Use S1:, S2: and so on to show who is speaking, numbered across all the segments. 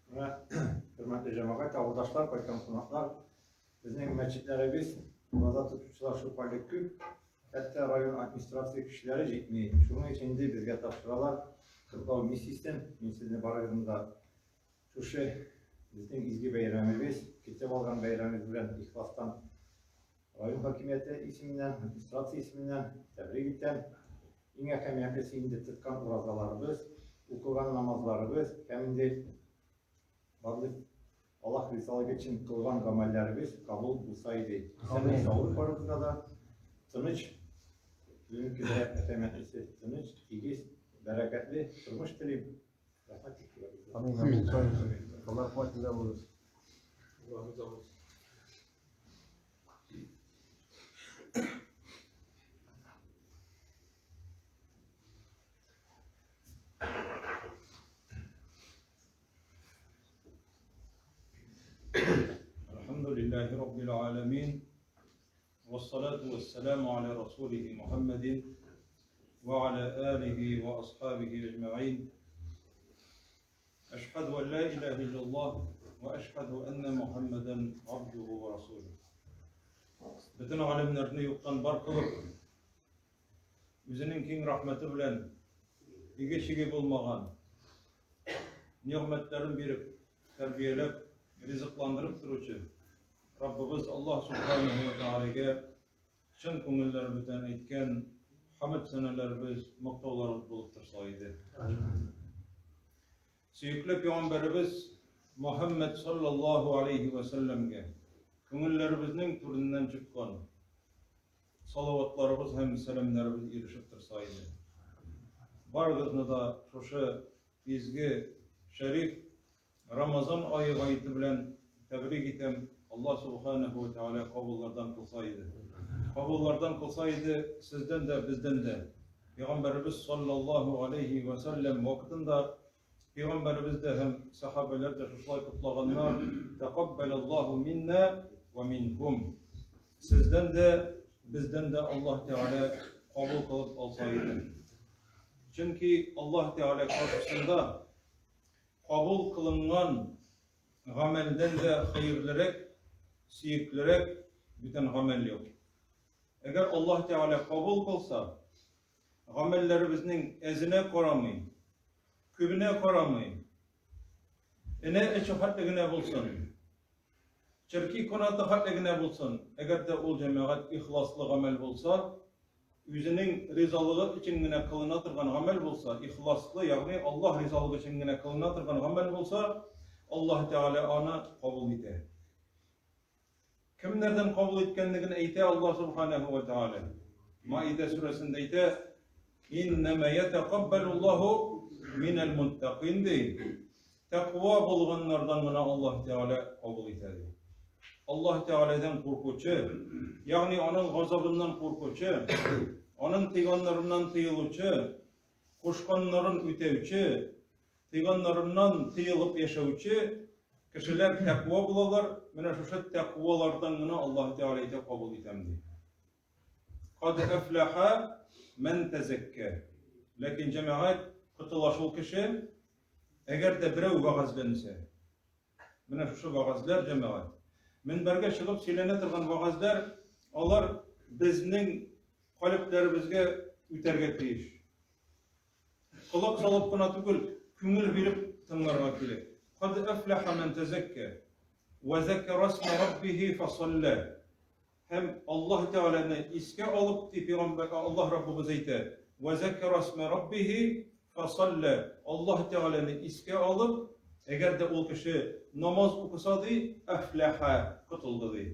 S1: Менә, хөрмәтле җәмәгать, авылдашлар, кайткан кунаклар, безнең мәчетләребез, ураза тотучылар шулкадәр күп, хәтта район администрация кешеләре җитми. Шуның өчен инде безгә тапшыралар котлау миссиясен. Мин сезне барыгызны да шушы безнең изге бәйрәмебез, көтеп алган бәйрәмебез белән ихластан Район хакимияте исеменнән, администрация исеменнән тәбрик итәм. Иң әһәмиятлесе инде тоткан уразаларыбыз, укыган намазларыбыз һәм инде барлык Аллаһ ризалыгы өчен кылган гамәлләребез кабул булса иде. Исәнлек саулык барыбызга да, тыныч, бүгенге көндә әһәмиятлесе тыныч, тигез, бәрәкәтле тормыш телим. Рәхмәт игътибарыгызга.
S2: Амин. Аллаһ рәхмәтендә булыгыз.
S3: Аллаһ риза булсын.
S4: الحمد لله رب العالمين والصلاة والسلام على رسوله محمد وعلى آله وأصحابه أجمعين أشهد أن لا إله إلا الله وأشهد أن محمدا عبده ورسوله Бөтен галәмнәрне юктан бар кылып, үзенең киң рәхмәте белән иге-чиге булмаган нигъмәтләрен биреп, тәрбияләп, ризыкландырып торучы Раббыбыз Аллаһ субханаһу ва таалагә Чын күңелләребездән әйткән хәмд сәнәләребез, мактауларыбыз булып торса иде. Сөекле пәйгамбәребез Мөхәммәд саллаллаһу алейхи ва сәлләмгә күңелләребезнең түреннән чыккан салаватларыбыз һәм сәламнәребез ирешеп торса иде. Барыгызны да шушы изге шәриф Рамазан ае гаете белән тәбрик итәм. Аллаһ Субханаһу ва Тааля кабуллардан кылса иде. Кабуллардан кылса иде сездән дә, бездән дә. Пәйгамбәребез саллаллаһу алейхи ва саллям вакытында Пәйгамбәребез дә һәм сахабәләр дә шушылай котлаганнар. Тәкаббалаллаһу минна ва минкум. Сездән дә, бездән дә Аллаһ Тәгалә кабул кылып алса иде. Чөнки Аллаһ Тәгалә каршысында Кабул кылынган гамәлдән дә хәерлерәк, сөеклерәк бүтән гамәл юк. Әгәр Аллаһ Тәгалә кабул кылса, гамәлләребезнең әзенә карамый, күбенә карамый, энә очы хәтле генә булсын, черки канаты хәтле генә булсын, әгәр дә ул җәмәгать ихласлы гамәл булса, үзенең ризалыгы өчен генә кылына торган гамәл булса, ихласлы, ягъни Аллаһ ризалыгы өчен генә кылына торган гамәл булса, Аллаһ Тәгалә аны кабул итә. Кемнәрдән кабул иткәнлеген әйтә Аллаһ Субханаһу ва Тәгалә. Маида сүрәсендә әйтә, Иннәмә ятакаббалуллаһу минәл муттакин ди. Тәкъва булганнардан гына Аллаһ Тәгалә кабул итә ди. Аллаһ Тәгаләдән куркучы, ягъни аның газабыннан куркучы, аның тыйганнарыннан тыелучы, кушканнарын үтәүче, тыйганнарыннан тыелып яшәүче кешеләр тәкъва булалар. Менә шушы тәкъвалардан гына Аллаһ Тәгалә әйтә, кабул итәм ди. Кад әфләхә мән тәзәккә. Ләкин җәмәгать котыла шул кеше, әгәр дә берәү вәгазьләнсә. Менә шушы вәгазьләр җәмәгать. Минбәргә чыгып сөйләнә торган вәгазьләр, алар безнең калебләребезгә үтәргә тиеш. Колак салып кына түгел, күңел биреп тыңларга кирәк. Кад әфләхә мән тәзәккә вә зәкәрә исмә раббихи фасалла. Һәм Аллаһ Тәгаләне искә алып, ди пәйгамбәр, Аллаһ Раббыбыз әйтә, Вә зәкәрә исмә раббихи фасалла. Аллаһ Тәгаләне искә алып, әгәр дә ул кеше намаз укыса, ди, әфләхә, котылды, ди.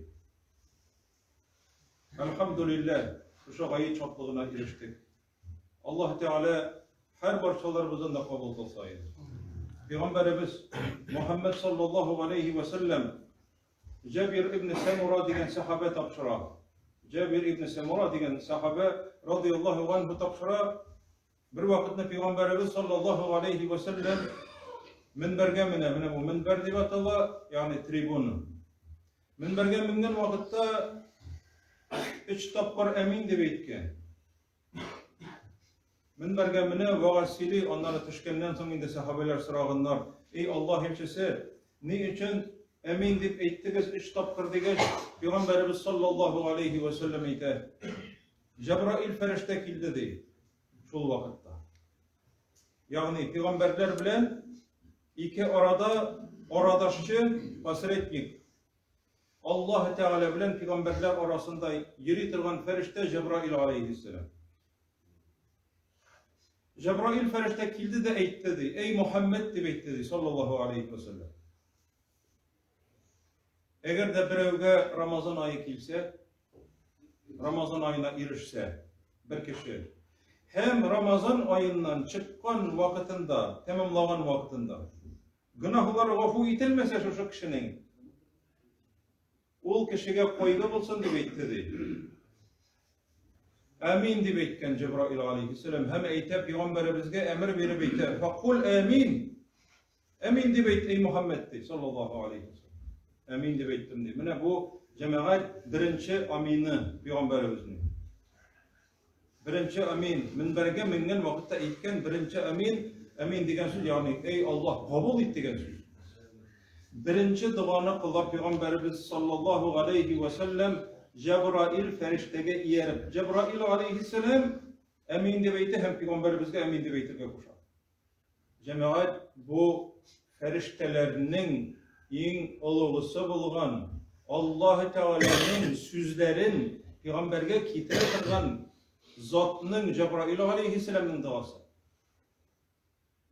S4: Әлхәмдүлилләһ, шушы гает шатлыгына ирештек. Аллаһ Тәгалә һәр барчаларыбыздан да кабул кылса иде. Пәйгамбәребез Мухаммад саллаллаһу алейхи ва сәлләм Җабир ибн Сәмура дигән сәхабә тапшыра. Җабир ибн Сәмура дигән сәхабә радияллаһу анһу тапшыра. Бер вакытны пәйгамбәребез саллаллаһу алейхи ва сәлләм минбәргә менә, менә бу минбәр дип атала, ягъни трибуна. Минбәргә менгән вакытта өч тапкыр әмин дип әйткән. Минбәргә менә, вәгазь сөйли, аннары төшкәннән соң инде сәхабәләр сораганнар. Эй Аллаһ илчесе, ни өчен әмин дип әйттегез өч тапкыр дигәч, пәйгамбәребез саллаллаһу алейхи ва сәлләм әйтә, Җәбраил фәрештә килде ди шул вакытта. Ягъни пәйгамбәрләр белән ике арада арадашчы, посредник. Аллаһ Тәгалә белән пәйгамбәрләр арасында йөри торган фәрештә Җәбраил алейхиссәлам. Җәбраил фәрештә килде дә әйтте ди, Эй Мухаммед дип әйтте ди, саллаллаһу алейхи ва саллям. Әгәр дә берәүгә Рамазан ае килсә, Рамазан аена ирешсә, бер кеше һәм Рамазан аеннан чыккан вакытында, тәмамлаган вакытында гөнаһлары гафу ителмәсә шушы кешенең, Ул кешегә кайгы булсын дип әйтте ди. Амин дип әйткән Җәбраил алейхиссалам һәм әйтә пәйгамбәребезгә әмер биреп әйтә: "Факул амин." Амин дип әйт, эй Мухаммед ди, саллаллаһу алейхи вәсәлләм. Амин дип әйттем ди. Менә бу җәмәгать беренче амины пәйгамбәребезнең. Беренче амин, минбәргә менгән вакытта әйткән беренче амин, амин дигән сүз, ягъни эй Аллаһ, кабул ит дигән сүз. Беренче доганы кыла пәйгамбәребез саллаллаһу алейхи ва саллям Җәбраил фәрештәгә ияреп. Җәбраил алейхиссалам амин дип әйтә һәм пәйгамбәребезгә амин дип әйтергә куша. Җәмәгать, бу фәрештәләрнең иң олугысы булган Аллаһы Тәгаләнең сүзләрен пәйгамбәргә китерә торган затның Җәбраил галәйһиссәламнең догасы.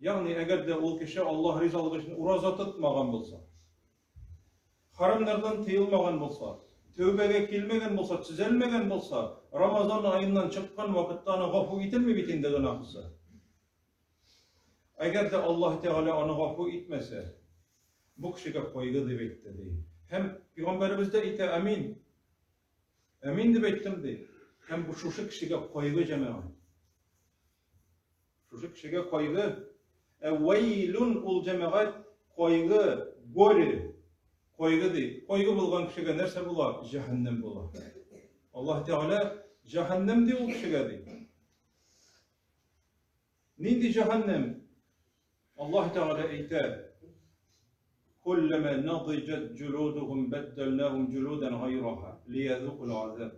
S4: Ягъни, әгәр дә ул кеше Аллаһ ризалыгы өчен ураза тотмаган булса, харамнардан тыелмаган булса, тәүбәгә килмәгән булса, төзәлмәгән булса, Рамазан аеннан чыккан вакытта аны гафу ителми бит инде гөнаһысы. Әгәр дә Аллаһ Тәгалә аны гафу итмәсә, бу кешегә кайгы дип әйтте, ди. Һәм пәйгамбәребез дә әйтә, амин. Амин дип әйттем, ди. Һәм бу шушы кешегә кайгы җәмәгать. Шушы кешегә кайгы. Ә вәйлүн ул җәмәгать кайгы, горе. Кайгы ди. Кайгы булган кешегә нәрсә була? Җәһәннәм була. Аллаһ Тәгалә җәһәннәм ди ул кешегә ди. Нинди җәһәннәм? Аллаһ Тәгалә әйтә: "Куллама надиҗат җулудухум баддалнахум җулудан гайраха лиязукул азаб."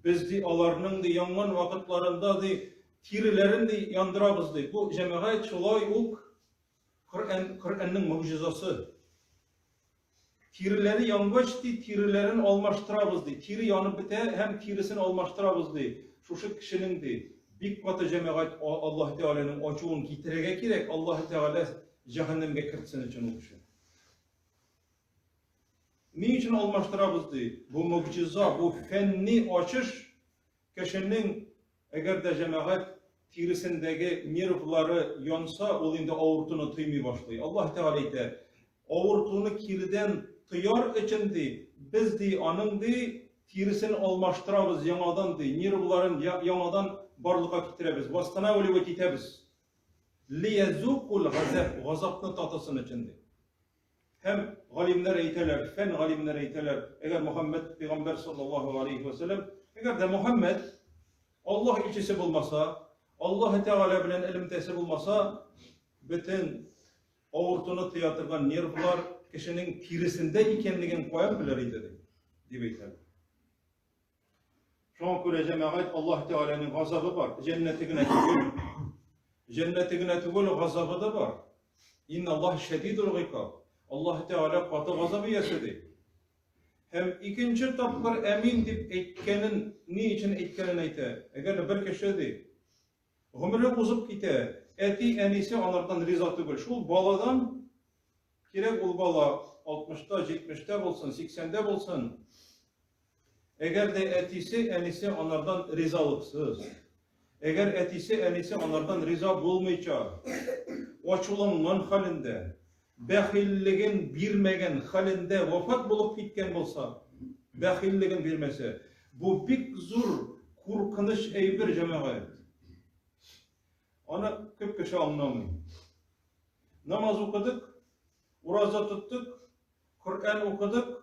S4: Без ди аларның ди янган вакытларында ди тиреләрен ди яндырабыз ди. Бу җәмәгать шулай ук Коръән, Коръәннең могҗизасы. Тиреләре янгач ди, тиреләрен алмаштырабыз ди. Тире янып бетә һәм тиресен алмаштырабыз ди. Шушы кешенең ди, бик каты җәмәгать Аллаһ Тәгаләнең ачуын китерергә кирәк, Аллаһ Тәгалә җәһәннәмгә кертсен өчен ул кешене. Ни өчен алмаштырабыз ди? Бу могҗиза, бу фәнни ачыш Кешенең, әгәр дә җәмәгать тиресендәге нервлары янса, ул инде авыртуны тоймый башлый. Аллаһ Тәгалә әйтә, авыртуны киредән тояр өчен, ди, без, ди, аның, ди, тиресен алмаштырабыз яңадан, ди, нервларын яңадан барлыкка китерәбез, восстанавливать итәбез. Лиязукул газап, газапны татысын өчен, ди. Һәм галимнәр әйтәләр, фән галимнәре әйтәләр, әгәр Мөхәммәд пәйгамбәр саллаллаһу алейхи ва сәлләм, әгәр дә Мөхәммәд Аллаһ илчесе булмаса, Аллаһ Тәгалә белән элемтәсе булмаса, бөтен авыртуны тыя торган нервлар кешенең тиресендә икәнлеген каян белер иде, дип әйтәләр. Шуңа күрә җәмәгать Аллаһ Тәгаләнең газабы бар. Җәннәте генә түгел. Җәннәте генә түгел, газабы да бар. Инна Аллаһ шәдидул гыйкаб. Аллаһ Тәгалә каты газап иясе ди. Һәм икенче тапкыр әмин дип әйткәнен, ни өчен әйткәнен әйтә. Әгәр дә бер кеше ди, гомере узып китә, әти-әнисе анардан риза түгел. Шул баладан кирәк ул бала 60-та, 70-тә булсын, 80-дә булсын, Әгәр дә әтисе, әнисе анардан ризалыксыз, әгәр әтисе, әнисе анардан риза булмыйча, ачуланган хәлендә, бәхиллеген бирмәгән хәлендә вафат булып киткән булса, бәхиллеген бирмәсә, бу бик зур куркыныч әйбер, җәмәгать. Аны күп кеше аңламый. Намаз укыдык, ураза тоттык, Коръән укыдык,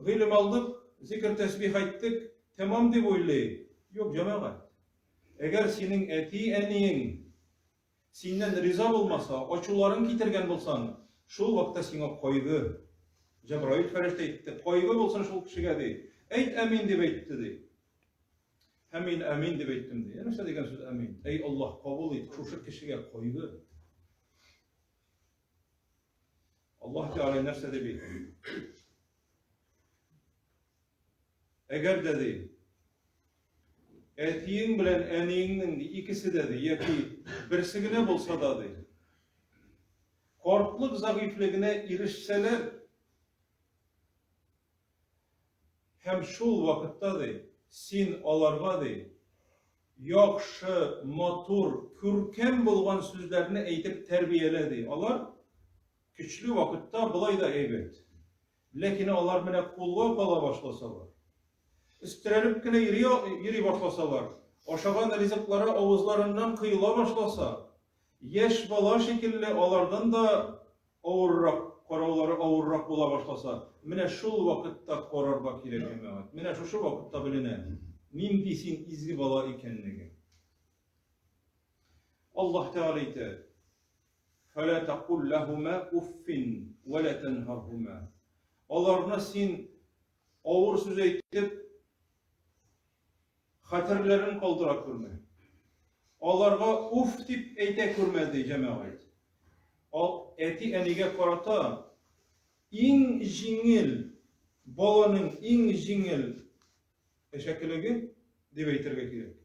S4: Гыйлем алдык, зикер-тәсбих әйттек, тәмам дип уйлый. Юк, җәмәгать. Әгәр синең әти-әниең Синнән риза булмаса, ачуларын китергән булсаң, шул вакытта сиңа кайгы. Җәбраил фәрештә әйтте, кайгы булсын шул кешегә, ди. Әйт әмин дип әйтте, ди. Һәм мин әмин дип әйттем, ди. Нәрсә дигән сүз әмин? Әй Аллаһ, кабул ит, шушы кешегә кайгы. Аллаһ Тәгалә нәрсә дип әйтте? Әгәр дә ди, әтиең белән әниеңнең ди, икесе дә ди, яки берсе генә булса да ди, картлык зәгыйфьлегенә ирешсәләр, һәм шул вакытта ди, син аларга ди, яхшы, матур, күркәм булган сүзләрне әйтеп тәрбиялә ди. Алар көчле вакытта болай да әйбәт. Ләкин алар менә кулга кала башласалар, өстерәлеп кенә йөри, йөри башласалар, ашаган ризыклары авызларыннан коела башласа, яшь бала шикелле алардан да авыррак, караулары авыррак була башласа, менә шул вакытта карарга кирәк, җәмәгать. Менә шушы вакытта беленә, нинди син изге бала икәнлеге. Аллаһ Тәгалә әйтә, Фәлә тәкул ләһүмә уффин вә лә тәнһәрһүмә. Аларны син авыр сүз әйтеп, хәтерләрен калдыра күрмә. Аларга уф дип әйтә күрмә, ди җәмәгать. Ал әти-әнигә карата иң җиңел, баланың иң җиңел әшәкелеге дип әйтергә кирәк.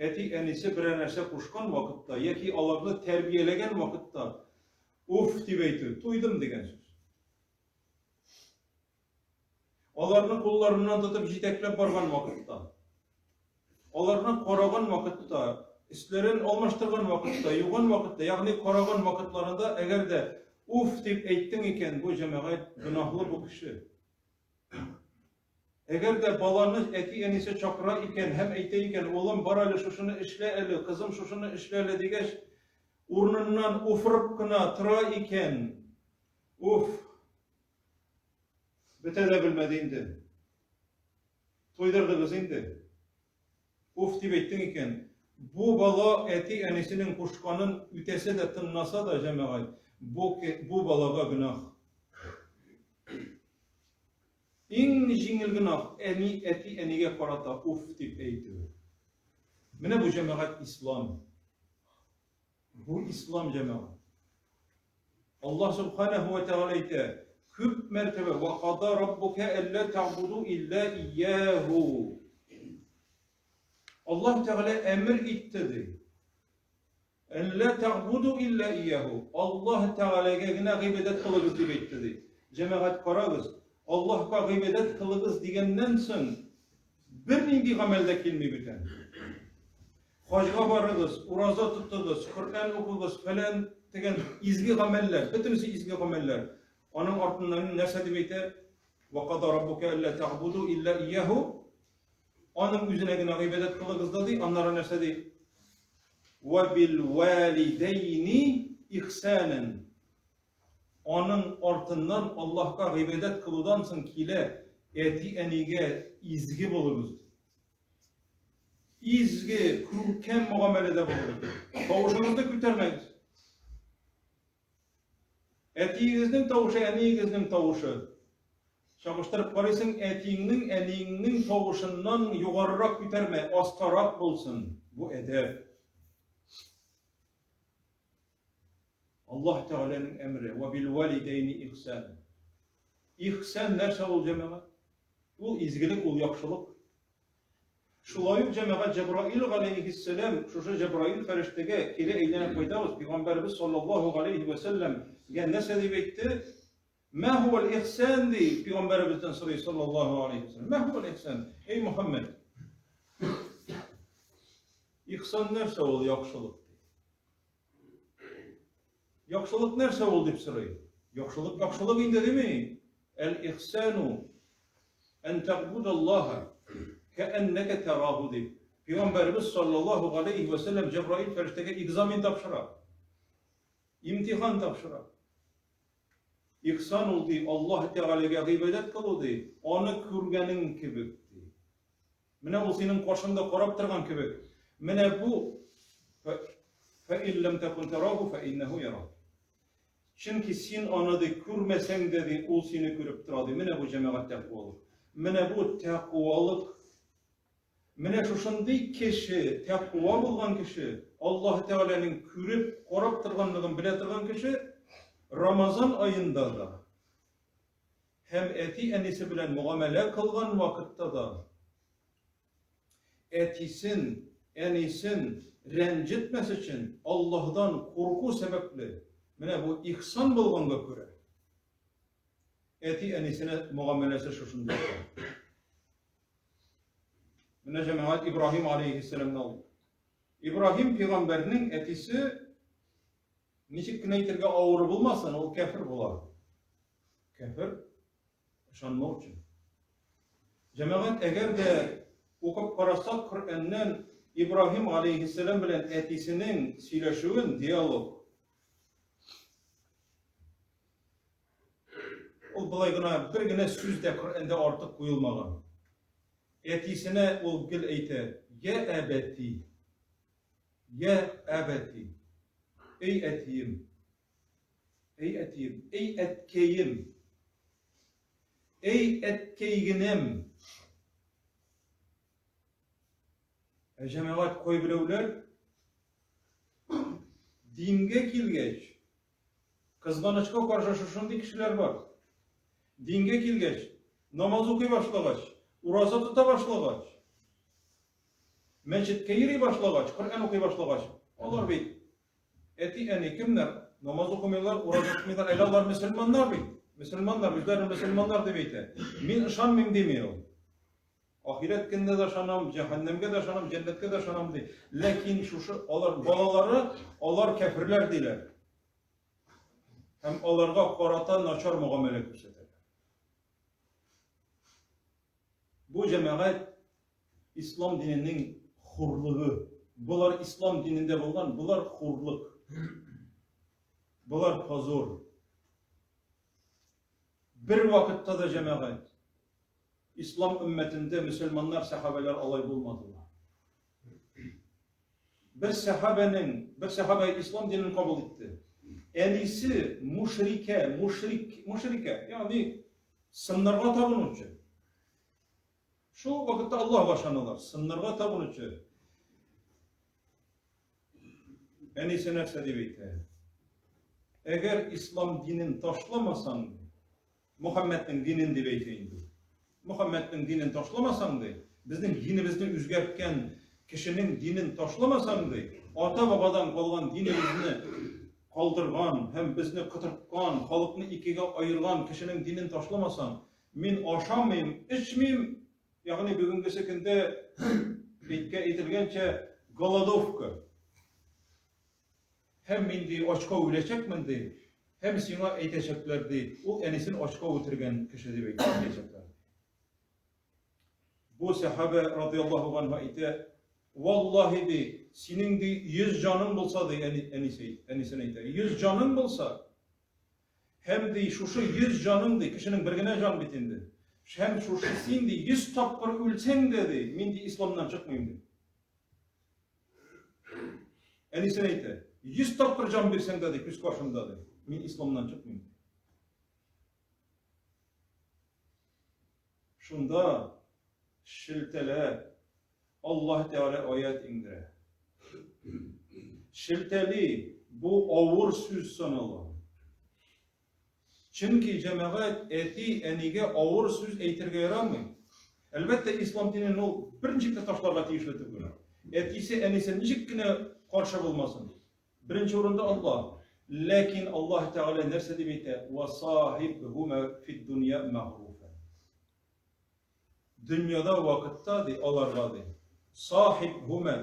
S4: Әти-әнисе берәр нәрсә кушкан вакытта яки аларны тәрбияләгән вакытта уф дип әйтү, туйдым дигән сүз. Аларны кулларыннан тотып җитәкләп барган вакытта, аларны караган вакытта, өсләрен алмаштырган вакытта, юган вакытта, ягъни караган вакытларында, әгәр дә уф дип әйттең икән, бу җәмәгать гөнаһлы бу кеше. Әгәр дә баланы әти-әнисе чакыра икән һәм әйтә икән, улым, бар әле шушыны эшлә әле, кызым, шушыны эшлә әле дигәч, урыныннан уфырып кына тора икән, уф, бетә дә белмәде инде. Туйдырдыгыз инде. Уф дип әйттең икән, бу бала әти-әнисенең кушканын үтәсә дә, тыңласа да, җәмәгать, бу, бу балага гөнаһ. Иң җиңел гөнаһ, әни, әти, әнигә карата уф дип әйтү. Менә бу җәмәгать ислам. Бу ислам җәмәгать. Аллаһ субханаһу ва тәгалә әйтә, күп мәртәбә ва када раббука әллә та'буду илля ияһу. Аллаһ Тәгалә әмер итте ди. Әллә тәгъбуду илля ияһу. Аллаһ Тәгаләгә генә гыйбадәт кылыгыз дип әйтте ди. Җәмәгать карагыз, Аллаһка гыйбадәт кылыгыз дигәннән соң бернинди гамәл дә килми бүтән. Хаҗга барыгыз, ураза тотыгыз, Коръән укыгыз, фәлән дигән изге гамәлләр, бөтенесе изге гамәлләр. Аның артыннан нәрсә дип әйтә? Ва када раббука әллә тәгъбуду илля ияһу. Аның үзенә генә гыйбадәт кылыгыз да ди, аннары нәрсә ди? Ва бил валидәйни ихсанан. Аның артыннан Аллаһка гыйбадәт кылудан соң килә әти-әнигә изге булыгыз. Изге, күркәм мөгамәләдә булыгыз. Тавышыгызны күтәрмәгез. Әтиегезнең тавышы, әниегезнең тавышы. Чагыштырып карыйсың, әтиеңнең, әниеңнең тавышыннан югарырак күтәрмә, астарак булсын. Бу әдәп. Аллаһ Тәгаләнең әмере, ва бил валидәйни ихсан. Ихсан нәрсә ул, җәмәгать? Ул изгелек, ул яхшылык. Шулай ук җәмәгать Җәбраил галәйһиссәлам шушы Җәбраил фәрештәгә кире әйләнеп кайтабыз, пәйгамбәребез саллаллаһу галәйһи вә сәлләмгә нәрсә дип әйтте? Мә һуәл ихсан ди, пәйгамбәребездән сорый саллаллаһу галәйһи вә сәлләм. Мә һуәл ихсан? Эй Мөхәммәд. Ихсан нәрсә ул яхшылык? Яхшылык нәрсә ул дип сорый. Яхшылык яхшылык инде дими. Әл-ихсану ан тәгъбудаллаһа кәәннәкә тараху дип. Пәйгамбәребез саллаллаһу галәйһи вә сәлләм Җәбраил фәрештәгә экзамен тапшыра. Имтихан тапшыра. Ихсан ул ди, Аллаһ Тәгаләгә гыйбадәт кылу ди, аны күргәнең кебек ди. Менә ул синең каршыңда карап торган кебек. Менә бу. Фә ин ләм тәкун тараһу фә иннәһу ярак. Чөнки син аны ди күрмәсәң дә ди ул сине күреп тора ди. Менә бу җәмәгать тәкъвалык. Менә бу тәкъвалык. Менә шушындый кеше, тәкъва булган кеше, Аллаһ Тәгаләнең күреп, карап торганлыгын белә торган кеше Рамазан аенда да һәм әти-әнисе белән мөгамәлә кылган вакытта да әтисен, әнисен рәнҗетмәс өчен Аллаһдан курку сәбәпле, менә бу ихсан булганга күрә, әти-әнисенә мөгамәләсе шушындый була. Менә җәмәгать Ибраһим алейһиссәламны алыйк. Ибраһим пәйгамбәрнең әтисе ничек кенә әйтергә авыр булмасын, ул кәфер була. Кәфер ышанмаучы. Җәмәгать, әгәр дә укып карасак Коръәннән Ибраһим алейһиссәлам белән әтисенең сөйләшүен, диалог. Ул болай гына бер генә сүз дә Коръәндә артык куелмаган. Әтисенә ул гел әйтә: "Я әбәти, я әбәти, эй әтием, Әй әтием, әй әткәем. Әй әткәйгенәм. Ә җәмәгать кайберәүләр дингә килгәч, кызганычка каршы шушындый кешеләр бар. Дингә килгәч, намаз укый башлагач, ураза тота башлагач, мәчеткә йөри башлагач, Коръән укый башлагач, алар бит Әти-әни кемнәр? Намаз укымыйлар, ураза тотмыйлар. Әле алар мөселманнар бит. Мөселманнар, үзләрен мөселманнар дип әйтә. Мин ышанмыйм дими ул. Ахирәт көненә дә ышанам, җәһәннәмгә дә ышанам, җәннәткә дә ышанам ди. Ләкин шушы алар балалары, алар кәферләр диләр. Һәм аларга карата начар мөгамәлә күрсәтәләр. Бу җәмәгать Ислам диненең хурлыгы. Болар ислам динендә булган, болар хурлык. Болар позор. Бер вакытта да җәмәгать ислам өммәтендә мөселманнар, сәхабәләр алай булмадылар. Бер сәхабәнең, бер сәхабә ислам динен кабул итте. Әнисе мушрикә, мушрик, мушрикә, ягъни сыннарга табынучы. Шул вакытта Аллаһка ышаналар, сыннарга табынучы. Әнисе нәрсә дип әйтә? Әгәр ислам динен ташламасаң, Мөхәммәднең динен дип әйтә инде. Мөхәммәднең динен ташламасаң ди, безнең динебезне үзгәрткән кешенең динен ташламасаң ди, ата-бабадан калган динебезне калдырган һәм безне котырткан, халыкны икегә аерган кешенең динен ташламасаң, мин ашамыйм, эчмим, ягъни бүгенгесе көндә әйткә әйтелгәнчә голодовка. Һәм мин ди ачка үләчәкмен ди, һәм сиңа әйтәчәкләр ди, ул әнисен ачка үтергән кеше дип әйтәчәкләр. Бу сәхабә радиаллаһу анһу әйтә, Валлаһи ди, синең ди 100 җаның булса ди, әнисе, әнисен әйтә, 100 җаның булса, һәм ди шушы 100 җаның ди, кешенең бер генә җан бит инде. Һәм шушы син ди 100 тапкыр үлсәң дә ди, мин ди исламнан чыкмыйм ди. Әнисен әйтә, 100 тапкыр җан бирсәң дә ди, күз каршымда ди, мин исламнан чыкмыйм. Шунда шелтәләп Аллаһ Тәгалә аят иңдерә. Шелтәли бу авыр сүз санала. Чөнки җәмәгать әти, әнигә авыр сүз әйтергә ярамый. Әлбәттә, ислам динен ул берничек тә ташларга тиешле түгел. Әтисе, әнисе ничек кенә каршы булмасын. Беренче урында Аллаһ. Ләкин Аллаһ Тәгалә нәрсә дип әйтә? Ва сахибхума фид дунья мәгъруфа. Дөньяда вакытта, ди, аларга, ди, сахиб һумә,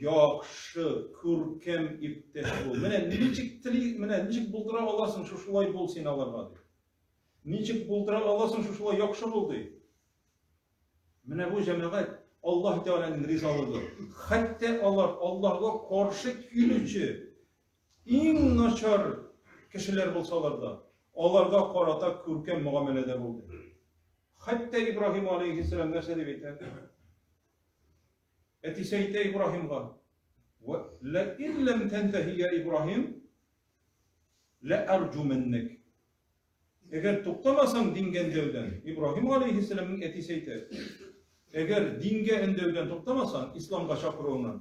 S4: яхшы, күркәм иптәш бул. Менә ничек тели, менә ничек булдыра аласың, шушылай бул син аларга, ди. Ничек булдыра аласың, шушылай яхшы бул, ди. Менә бу җәмәгать Аллаһ Тәгаләнең ризалыгы. Хәтта алар Аллаһга каршы килүче иң начар кешеләр булсалар да, аларга карата күркәм мөгамәләдә булды. Хәтта Ибраһим алейһиссәлам нәрсә дип әйтә? Әтисе әйтә Ибраһимга. Вә лә ин ләм тәнтәһи я Ибраһим, лә арҗумәннәк. Әгәр туктамасаң дингә өндәүдән, Ибраһим галәйһиссәламнең әтисе әйтә, әгәр дингә өндәүдән туктамасаң, исламга чакыруыңнан,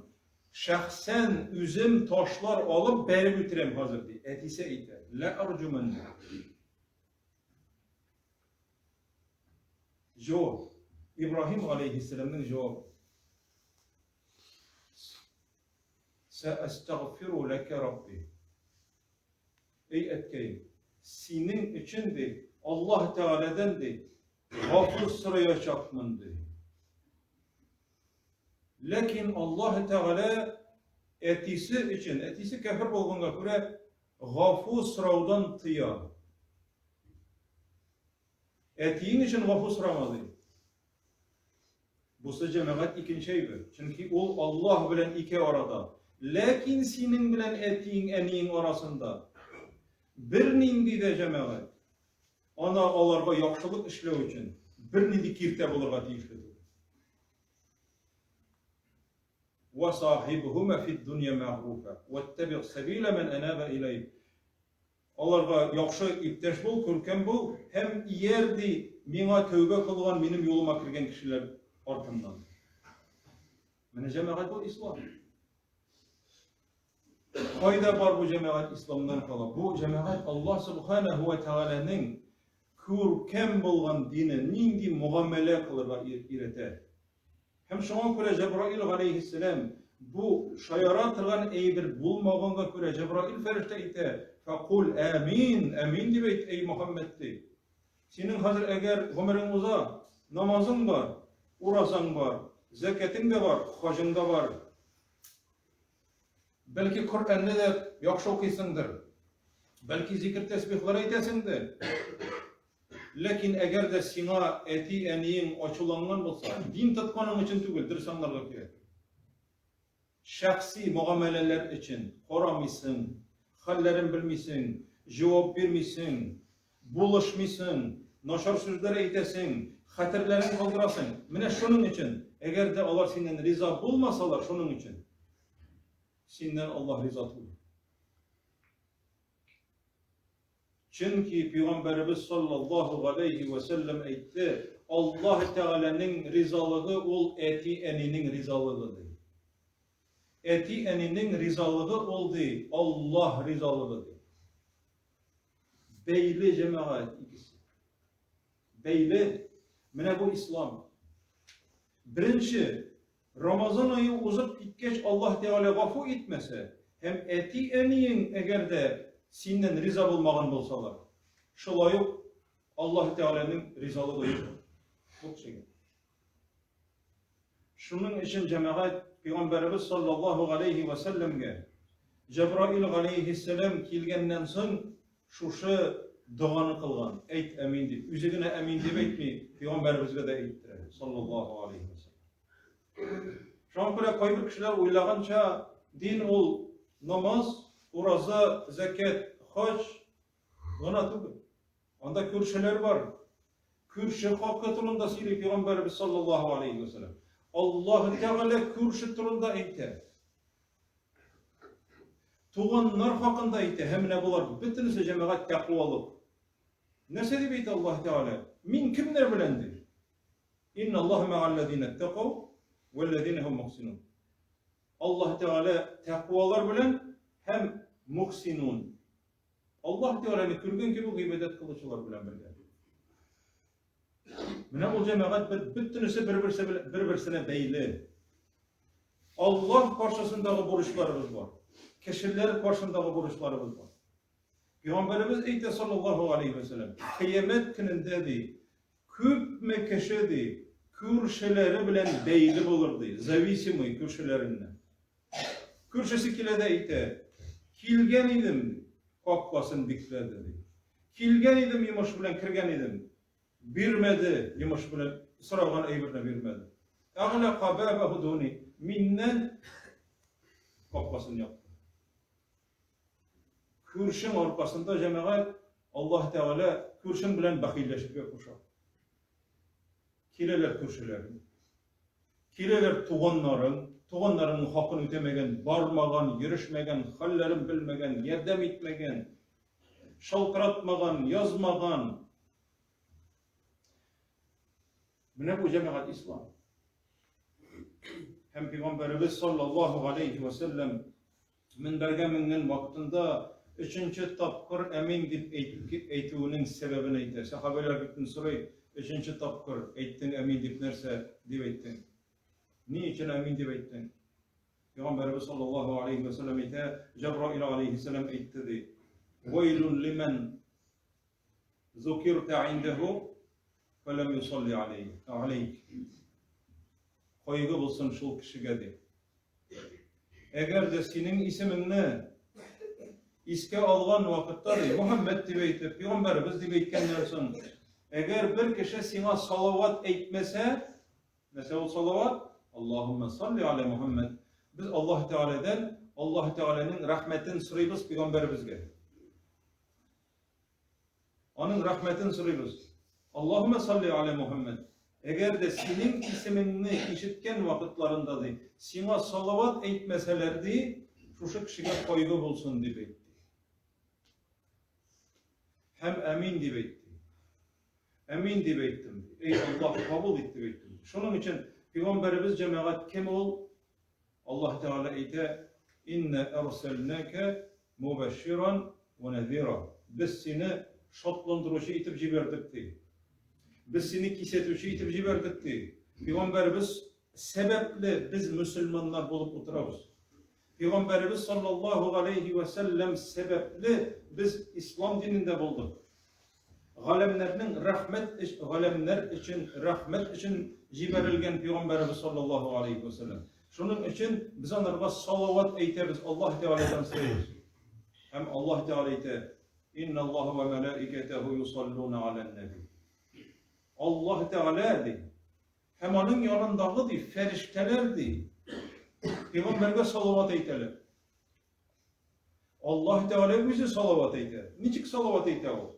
S4: шәхсән үзем ташлар алып бәреп үтерәм хәзер, ди. Әтисе әйтә, лә арҗумәннәк. Җавап. Ибраһим галәйһиссәламнең җавабы. Сәәстәгъфиру ләкә рабби. Эй әткәем, синең өчен ди, Аллаһ Тәгаләдән ди, гафу сораячакмын ди. Ләкин Аллаһ Тәгалә әтисе өчен, әтисе кәфер булганга күрә, гафу сораудан тыя. Әтиең өчен гафу сорама ди. Бусы җәмәгать икенче әйбер. Чөнки ул Аллаһ белән ике арада. Ләкин синең белән әтиең, әниең арасында бернинди дә җәмәгать ана аларга яхшылык эшләү өчен бернинди киртә булырга тиешле түгел. Ва сахибхума фид дунья мәгъруфа, ваттаби сабила ман анаба иләй. Аларга яхшы иптәш бул, күркәм бул һәм ияр, ди, миңа тәүбә кылган, минем юлыма кергән кешеләр артыннан. Менә җәмәгать бу ислам. Кайда бар бу җәмәгать исламнан кала? Бу җәмәгать Аллаһ субханаһу ва тәгаләнең күркәм булган дине нинди мөгамәлә кылырга өйрәтә. Һәм шуңа күрә Җәбраил галәйһиссәлам бу шаяра торган әйбер булмаганга күрә Җәбраил фәрештә әйтә, Фәкул әмин, әмин дип әйт, әй Мөхәммәд ди. Синең хәзер әгәр гомерең уза, намазың бар, уразаң бар, зәкәтең дә бар, хаҗың да бар. Бәлки Коръәнне дә яхшы укыйсыңдыр. Бәлки зикер тәсбихлар әйтәсеңдер. Ләкин әгәр дә сиңа әти-әниең ачуланган булса, дин тотканың өчен түгел, дөрес аңларга кирәк. Шәхси мөгамәләләр өчен карамыйсың, хәлләрен белмисең, җавап бирмисең, булышмыйсың, начар сүзләр әйтәсең, хәтерләрен калдырасың. Менә шуның өчен, әгәр дә алар синнән риза булмасалар, шуның өчен синнән Аллаһ риза түгел. Чөнки Пәйгамбәребез саллаллаһу галәйһи вә сәлләм әйтте, Аллаһ Тәгаләнең ризалыгы ул әти-әнинең ризалыгы ди. Әти-әнинең ризалыгы ул ди, Аллаһ ризалыгы ди. Бәйле җәмәгать икесе. Бәйле. Менә бу ислам. Беренче, Рамазан ае узып киткәч Аллаһ Тәгалә гафу итмәсә һәм әти-әниең әгәр дә синнән риза булмаган булсалар, шулай ук Аллаһ Тәгаләнең ризалыгы юк бу кешегә. Шуның өчен җәмәгать Пәйгамбәребез саллаллаһу галәйһи вә сәлләмгә Җәбраил галәйһиссәлам килгәннән соң шушы доганы кылган, әйт әмин дип. Үзе генә әмин дип әйтми, пәйгамбәребезгә дә әйттерә, саллаллаһу алейһи ва сәлләм. Шуңа күрә кайбер кешеләр уйлаганча, дин ул намаз, ураза, зәкят, хаҗ гына түгел. Анда күршеләр бар. Күрше хакы турында сөйли пәйгамбәребез саллаллаһу алейһи ва сәлләм. Аллаһ Тәгалә күрше турында әйтә. Туганнар хакында әйтә. Һәм менә болар бөтенесе җәмәгать тәкъвалык. Нәрсә дип әйтә Аллаһ Тәгалә? Мин кемнәр белән ди? Инна Аллаһ мәгалләзина тәкау вәлләзина һум мухсинун. Аллаһ Тәгалә тәкъвалар белән һәм мухсинун. Аллаһ Тәгаләне күргән кебек гыйбадәт кылучылар белән бергә. Менә ул җәмәгать бер бөтенесе бер-берсе белән бер-берсенә бәйле. Аллаһ каршысындагы бурычларыбыз бар. Кешеләр каршындагы бурычларыбыз бар. Пәйгамбәребез әйтә саллаллаһу алейхи ва сәлләм, кыямәт көнендә ди, күпме кеше ди, күршеләре белән бәйле булыр ди, зависимый күршеләреннән. Күршесе килә дә әйтә, килгән идем, капкасын бикләде ди. Килгән идем, йомыш белән кергән идем. Бирмәде, йомыш белән сораган әйберне бирмәде. Әгъләка бабаху дуни. Миннән капкасын япты. Күршең аркасында җәмәгать Аллаһ Тәгалә күршең белән бәхилләшергә куша. Киләләр күршеләрең. Киләләр туганнарың. Туганнарының хакын үтәмәгән, бармаган, йөрешмәгән, хәлләрен белмәгән, ярдәм итмәгән, шалтыратмаган, язмаган. Менә бу җәмәгать ислам. Һәм пәйгамбәребез саллаллаһу алейхи ва сәлләм Мөнбәргә менгән вакытында өченче тапкыр әмин дип әйтүенең сәбәбен әйтә. Сәхабәләр бит сорый, өченче тапкыр әйттең әмин дип нәрсә дип әйттең? Ни өчен әмин дип әйттең? Пәйгамбәребез саллаллаһу алейхи ва сәлләм әйтә, Җәбраил алейхиссалам әйтте ди. Вайлун лиман зукирта индәһу фәләм юсалли алейк. Кайгы булсын шул кешегә ди. Әгәр дә синең исемеңне искә алган вакытта ди, Мөхәммәд дип әйтеп, пәйгамбәребез дип әйткәннән соң, әгәр бер кеше сиңа салават әйтмәсә, нәрсә ул салават? Аллаһумма салли аля Мухаммад. Без Аллаһ Тәгаләдән Аллаһ Тәгаләнең рәхмәтен сорыйбыз пәйгамбәребезгә. Аның рәхмәтен сорыйбыз. Аллаһумма салли аля Мухаммад. Әгәр дә синең исемеңне ишеткән вакытларында ди, сиңа салават әйтмәсәләр ди, шушы кешегә кайгы булсын дип әйтте. Һәм әмин дип әйтте. Әмин дип әйттем. Эй Аллаһ, кабул ит дип әйттем. Шуның өчен пәйгамбәребез җәмәгать кем ул? Аллаһ Тәгалә әйтә, Инна арсалнака мубашширан ва назира. Без сине шатландыручы итеп җибәрдек ди. Без сине кисәтүче итеп җибәрдек ди. Пәйгамбәребез сәбәпле без мөселманнар булып утырабыз. Пәйгамбәребез саллаллаһу алейхи ва сәлләм сәбәпле без ислам динендә булдык. Галәмнәрнең рәхмәт өч, галәмнәр өчен рәхмәт өчен җибәрелгән пәйгамбәребез саллаллаһу алейхи ва сәлләм. Шуның өчен без анарга салават әйтәбез, Аллаһ Тәгаләдән сорыйбыз. Һәм Аллаһ Тәгалә әйтә: "Инна Аллаһа ва малаикатаһу юсаллуна алан наби". Аллаһ Тәгалә ди, һәм аның янындагы ди фәрештәләр ди пәйгамбәргә салават әйтәләр. Аллаһ Тәгалә үзе салават әйтә. Ничек салават әйтә ул?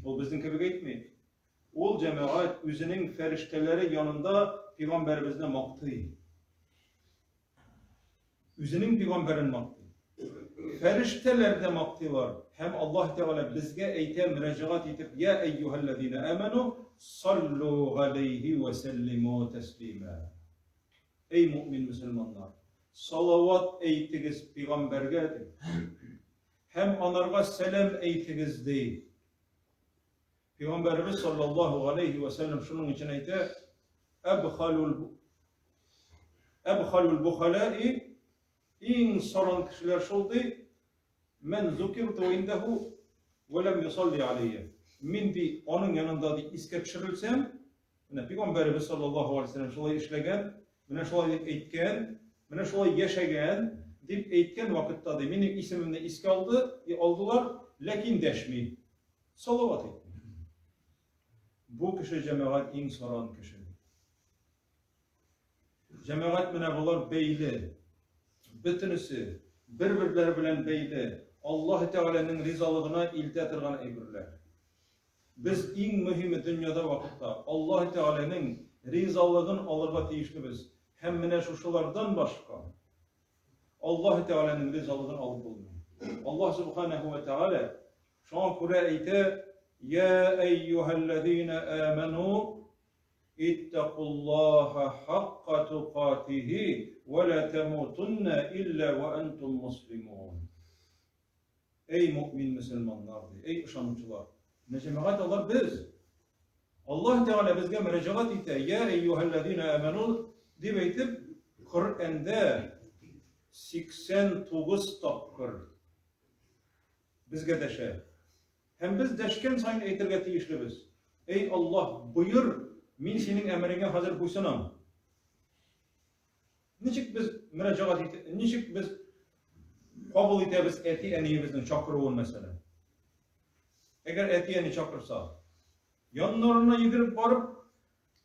S4: Ул безнең кебек әйтми. Ул җәмәгать үзенең фәрештәләре янында пәйгамбәребезне мактый. Үзенең пәйгамбәрен мактый. Фәрештәләр дә мактыйлар. Һәм Аллаһ Тәгалә безгә әйтә мөрәҗәгать итеп, Я әйюһәлләзина аману саллу галәйһи ва сәллиму тәслима. Эй мөэмин мөселманнар, салават әйтегез пигамбәргә, ди. Һәм анарга сәлам әйтегез, ди. Пигамбәребез саллаллаһу алейхи ва сәлләм шуның өчен әйтә, әбхалул әбхалул бухалаи иң саран кешеләр шул ди, мән зукирту индәһу ва ләм юсалли алейя. Мин ди аның янында ди искә төшерелсәм, Менә пәйгамбәребез саллаллаһу алейһи вәсәлләм шулай эшләгән, менә шулай дип әйткән, менә шулай яшәгән дип әйткән вакытта ди, минем исемемне искә алды, и алдылар, ләкин дәшми. Салават әйтми. Бу кеше җәмәгать иң саран кеше. Җәмәгать менә болар бәйле. Бөтенесе бер-берләре белән бәйле. Аллаһ Тәгаләнең ризалыгына илтә торган әйберләр. Без иң мөһиме дөньяда вакытта Аллаһ Тәгаләнең ризалыгын алырга тиешлебез һәм менә шушылардан башка Аллаһ Тәгаләнең ризалыгын алып булмый. Аллаһ Субханаһу ва Тәгалә шуңа күрә әйтә: "Я әйюһәлләзина аману иттакуллаһа хакка тукатихи ва ла тамутунна илля ва антум муслимун". Эй мөэмин мөселманнар, ди, эй ышанучылар. Менә җәмәгать алар без. Аллаһ Тәгалә безгә мөрәҗәгать итә, я әйюһәлләзина аману дип әйтеп, Коръәндә 89 тапкыр безгә дәшә. Һәм без дәшкән саен әйтергә тиешлебез. Эй Аллаһ, боер, мин синең әмереңә хәзер буйсынам. Ничек без мөрәҗәгать ит, ничек без кабул итәбез әти-әниебезнең чакыруын мәсәлән? Әгәр әти-әни чакырса, яннарына йөгереп барып,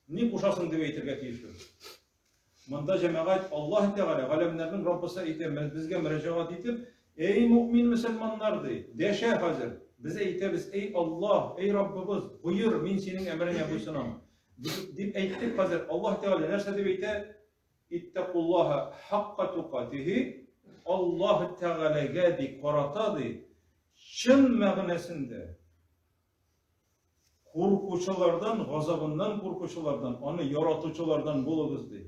S4: ни кушасың дип әйтергә тиешлебез. Монда җәмәгать Аллаһ Тәгалә, галәмнәрнең Раббысы әйтә, безгә мөрәҗәгать итеп, эй мөэмин мөселманнар ди, дәшә хәзер. Без әйтәбез, эй Аллаһ, эй Раббыбыз, боер, мин синең әмереңә буйсынам. Дип әйттек хәзер. Аллаһ Тәгалә нәрсә дип әйтә? Иттакуллаһа хакка тукатихи, Аллаһ Тәгаләгә ди карата ди, чын мәгънәсендә куркучылардан, газабыннан куркучылардан, аны яратучылардан булыгыз ди.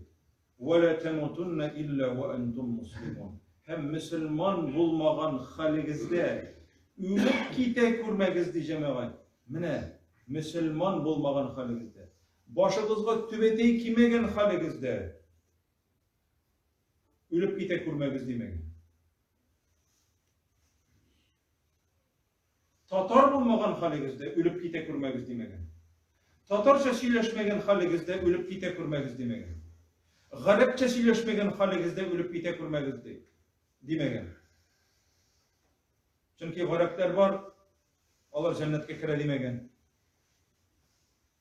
S4: Вә лә тәмутунна илля вә әнтум муслимун. Һәм мөселман булмаган хәлегездә үлеп китә күрмәгез ди җәмәгать. Менә мөселман булмаган хәлегездә. Башыгызга түбәтәй кимәгән хәлегездә үлеп китә күрмәгез димәгән. Татар булмаган хәлегездә үлеп китә күрмәгез димәгән. Татарча сөйләшмәгән хәлегездә үлеп китә күрмәгез димәгән. Гарәпчә сөйләшмәгән хәлегездә үлеп китә күрмәгез ди димәгән. Чөнки гарәпләр бар, алар җәннәткә керә димәгән.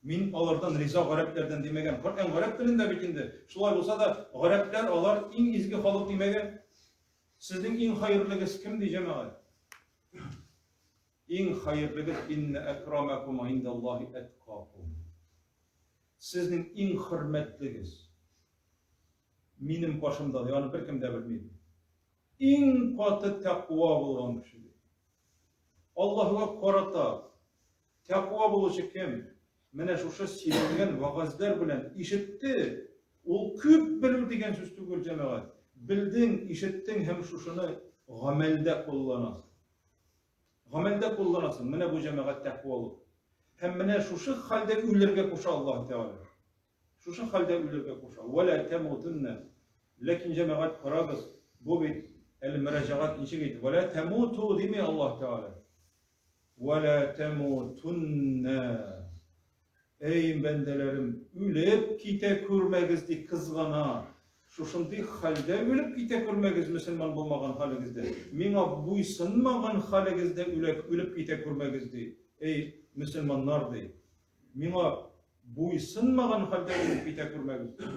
S4: Мин алардан риза гарәпләрдән димәгән. Коръән гарәп телендә бит инде. Шулай булса да, гарәпләр алар иң изге халык димәгән. Сезнең иң хәерлегез кем ди җәмәгать? Иң хәерлегез инна әкрамакум индаллаһи әткакум. Сезнең иң хөрмәтлегез минем каршымда, ди, аны беркем дә белми. Иң каты тәкъва булган кеше. Аллаһуга карата Тәкъва булучы кем? Менә шушы сөйләнгән вәгазьләр белән ишетте, ул күп белү дигән сүз түгел, җәмәгать. Белдең, ишеттең һәм шушыны гамәлдә кулланасың. Гамәлдә кулланасың. Менә бу җәмәгать тәкъвалык. Һәм менә шушы хәлдә үлергә куша Аллаһ Тәгалә. Шушы хәлдә үлергә куша. Вә лә тәмутунна. Ләкин җәмәгать карагыз, бу бит әле мөрәҗәгать ничек әйтә? Вә лә тәмуту дими Аллаһ Тәгалә. Вә лә тәмутунна. Әй, бәндәләрем, үлеп китә күрмәгез, ди кызгана. Шушындый хәлдә үлеп китә күрмәгез, мөселман булмаган хәлегездә. Миңа буйсынмаган хәлегездә үлеп китә күрмәгез, ди. Әй, мөселманнар, ди. Миңа буйсынмаган хәлдә үлеп китә күрмәгез, ди.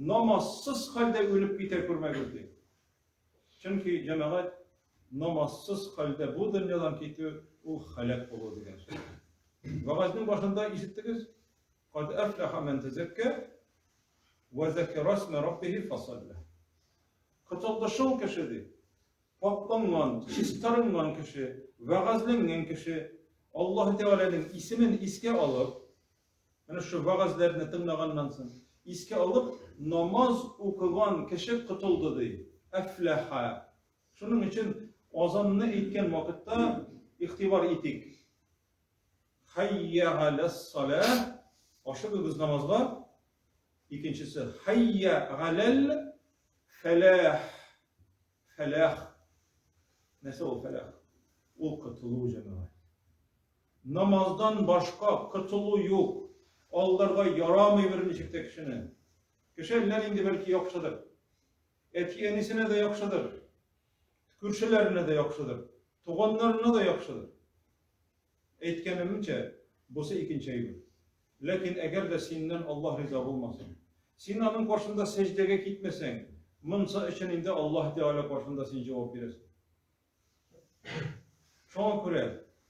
S4: Намазсыз хәлдә үлеп китә күрмәгез, ди. Чөнки җәмәгать намазсыз хәлдә бу дөньядан китү ул халәк булу дигән сүз. Вәгазьнең башында ишеттегез, Кад әфләха мән тәзәккә вә зәкәрә исмә раббихи фасалла. Котылды шул кеше ди. Пакъланган, чистарынган кеше, вәгазьләнгән кеше Аллаһ Тәгаләнең исемен искә алып, менә шушы вәгазьләрне тыңлаганнан соң, искә алып, намаз укыган кеше котылды ди. Әфләха. Шуның өчен азанны әйткән вакытта игътибар итик. Хәйя галәс-саләһ, ашыгыгыз намазга. Икенчесе, хәйя галәл фәләх. Фәләх. Нәрсә ул фәләх? Ул котылу җәмәгать. Намаздан башка котылу юк. Алдарга ярамый берничек тә кешене. Кеше әллә нинди бәлки яхшыдыр. Әти-әнисенә дә яхшыдыр. Күршеләренә дә яхшыдыр. Туганнарына да яхшыдыр. Әйткәнемчә, бусы икенче әйбер. Ләкин әгәр дә синнән Аллаһ риза булмаса, син аның каршында сәҗдәгә китмәсәң, монсы өчен инде Аллаһ Тәгалә каршында син җавап бирәсең. Шуңа күрә,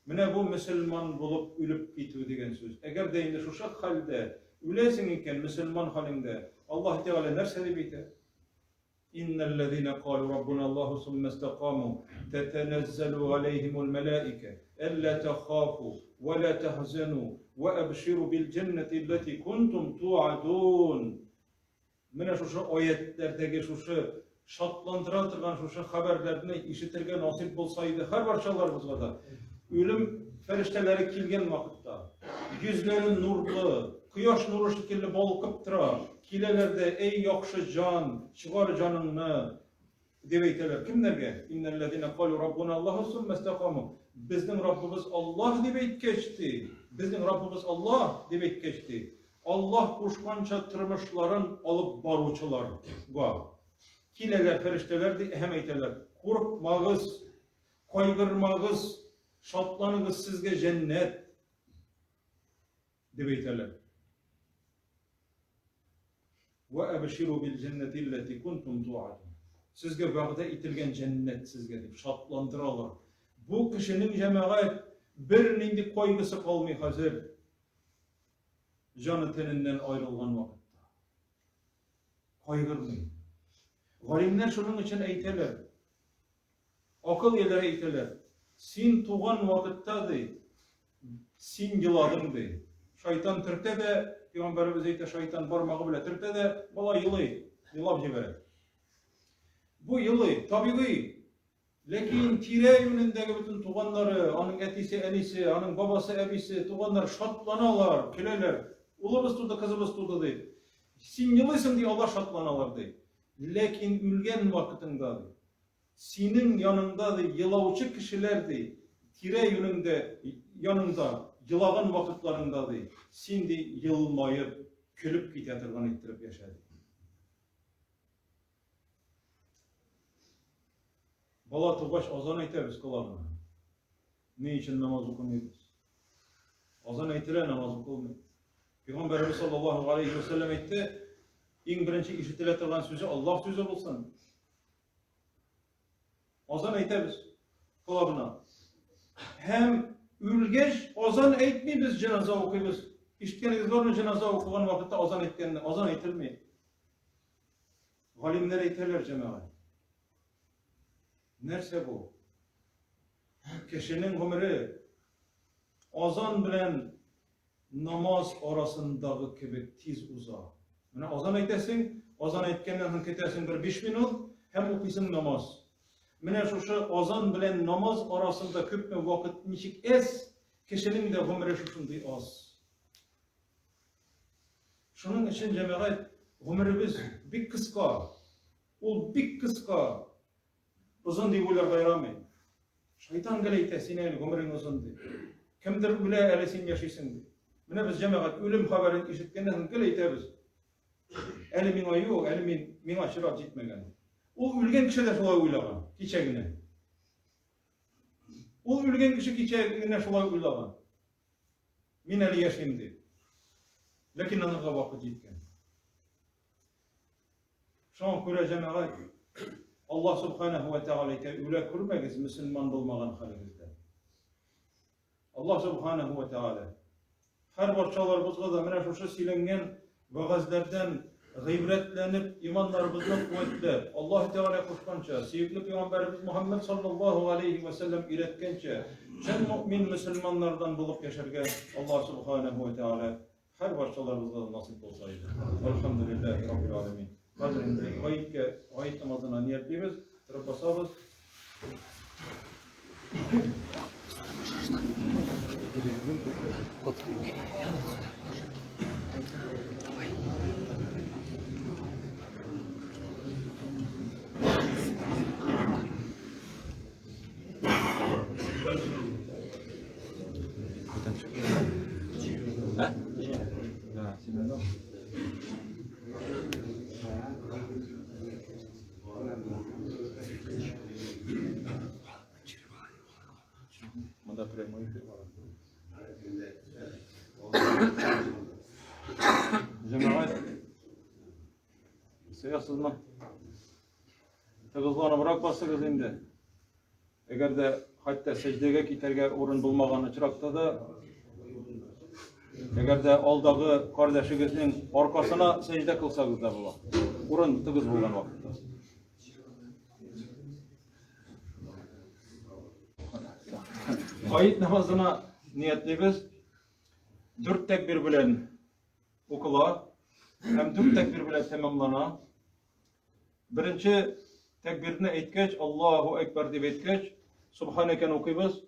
S4: менә бу мөселман булып үлеп китү дигән сүз. Әгәр дә инде шушы хәлдә үләсең икән, мөселман хәлеңдә, Аллаһ Тәгалә нәрсә дип әйтә? Иннәлләзинә калу раббуна Аллаһу сумма истәкаму тәтәнәззәлү галәйһимул мәләикә әллә тәхафу вә лә тәхзәну вә әбширу бил җәннәти лләти кунтум туадун. Менә шушы аятләрдәге шушы шатландыра торган шушы хәбәрләрне ишетергә насыйп булса иде һәрбарчаларыбызга да. Үлем фәрештәләре килгән вакытта йөзләре нурлы, кояш нуры шикелле балкып тора. Киләләр дә, әй яхшы җан, чыгар җаныңны, дип әйтәләр. Кемнәргә? Иннәлләзинә калу раббуна Аллаһу сумма истакаму. Безнең Раббыбыз Аллаһ дип әйткәч ди, безнең Раббыбыз Аллаһ дип әйткәч ди, Аллаһ кушканча тормышларын алып баручыларга киләләр фәрештәләр ди һәм әйтәләр, курыкмагыз, кайгырмагыз, шатланыгыз, сезгә җәннәт дип әйтәләр. Вә әбширу бил җәннәти лләти кунтум туадун. Сезгә вәгъдә ителгән җәннәт сезгә дип шатландыралар. Бу кешенең җәмәгать бернинди кайгысы калмый хәзер. Җаны тәненнән аерылган вакытта. Кайгырмый. Галимнәр шуның өчен әйтәләр. Акыл ияләре әйтәләр. Син туган вакытта ди, син еладың ди. Шайтан төртә дә, пәйгамбәребез әйтә, шайтан бармагы белән төртә дә, бала елый, елап җибәрә. Бу елый, табигый. Ләкин тирә-юнендәге бөтен туганнары, аның әтисе, әнисе, аның бабасы, әбисе, туганнар шатланалар, көләләр. Улыбыз туды, кызыбыз туды дип. Син елыйсың ди, алар шатланалар ди. Ләкин үлгән вакытыңда ди, синең яныңда ди, елаучы кешеләр ди, тирә-юнеңдә яныңда елаган вакытларыңда ди, син ди елмаеп, көлеп китә торган иттереп яшә ди. Бала тугач азан әйтәбез колагына. Ни өчен намаз укымыйбыз? Азан әйтелә, намаз укылмый. Пәйгамбәребез саллаллаһу алейхи ва сәлләм әйтте, иң беренче ишетелә торган сүзе Аллаһ сүзе булсын. Азан әйтәбез колагына. Һәм үлгәч азан әйтмибез, җеназа укыйбыз. Ишеткәнегез бармы җеназа укыган вакытта азан әйткәнне? Азан әйтелми. Галимнәр әйтәләр, җәмәгать. Нәрсә бу? Кешенең гомере азан белән намаз арасындагы кебек тиз уза. Менә азан әйтәсең, азан әйткәннән соң көтәсең бер 5 минут һәм укыйсың намаз. Менә шушы азан белән намаз арасында күпме вакыт ничек әз, кешенең дә гомере шушындый аз. Шуның өчен, җәмәгать, гомеребез бик кыска. Ул бик кыска. Озын дип уйларга ярамый. Шайтан гел әйтә, син әле гомерең озын дип. Кемдер үлә, әле син яшисең дип. Менә без җәмәгать үлем хәбәрен ишеткәннән соң гел әйтәбез. Әле миңа юк, әле мин миңа чират җитмәгән. Ул үлгән кеше дә шулай уйлаган, кичә генә. Ул үлгән кеше кичә генә шулай уйлаган. Мин әле яшим дип. Ләкин анарга вакыт җиткән. Шуңа күрә җәмәгать Аллаһ субханаһу ва таала әйтә, үлә күрмәгез мөселман булмаган хәлегездә. Аллаһ субханаһу ва таала һәр барчаларыбызга да менә шушы сөйләнгән вәгазьләрдән гыйбрәтләнеп, иманнарыбызны куәтләп, Аллаһ Тәгалә кушканча, сөекле пәйгамбәребез Мухаммад саллаллаһу алейхи ва сәлләм өйрәткәнчә, чын мөмин мөселманнардан булып яшәргә Аллаһ субханаһу ва тәгалә һәр барчаларыбызга да насыйп булса иде. Әлхәмдүлилләһи раббил аләмин. Хәзер инде гаеткә, гает намазына ниятлибез, торып басабыз. Монда прямой эфир бара. Җәмәгать, сыясызмы? Тыгызланыбрак басыгыз инде. Әгәр дә хәтта сәҗдәгә китәргә урын булмаган очракта да, әгәр дә алдагы кардәшегезнең аркасына сәҗдә кылсагыз да була. Урын тыгыз булган вакытта. Гает намазына ниятлибез. Дүрт тәкбир белән укыла һәм дүрт тәкбир белән тәмамлана. Беренче тәкбирне әйткәч, Аллаһу әкбәр дип әйткәч, Субханәкәне укыйбыз.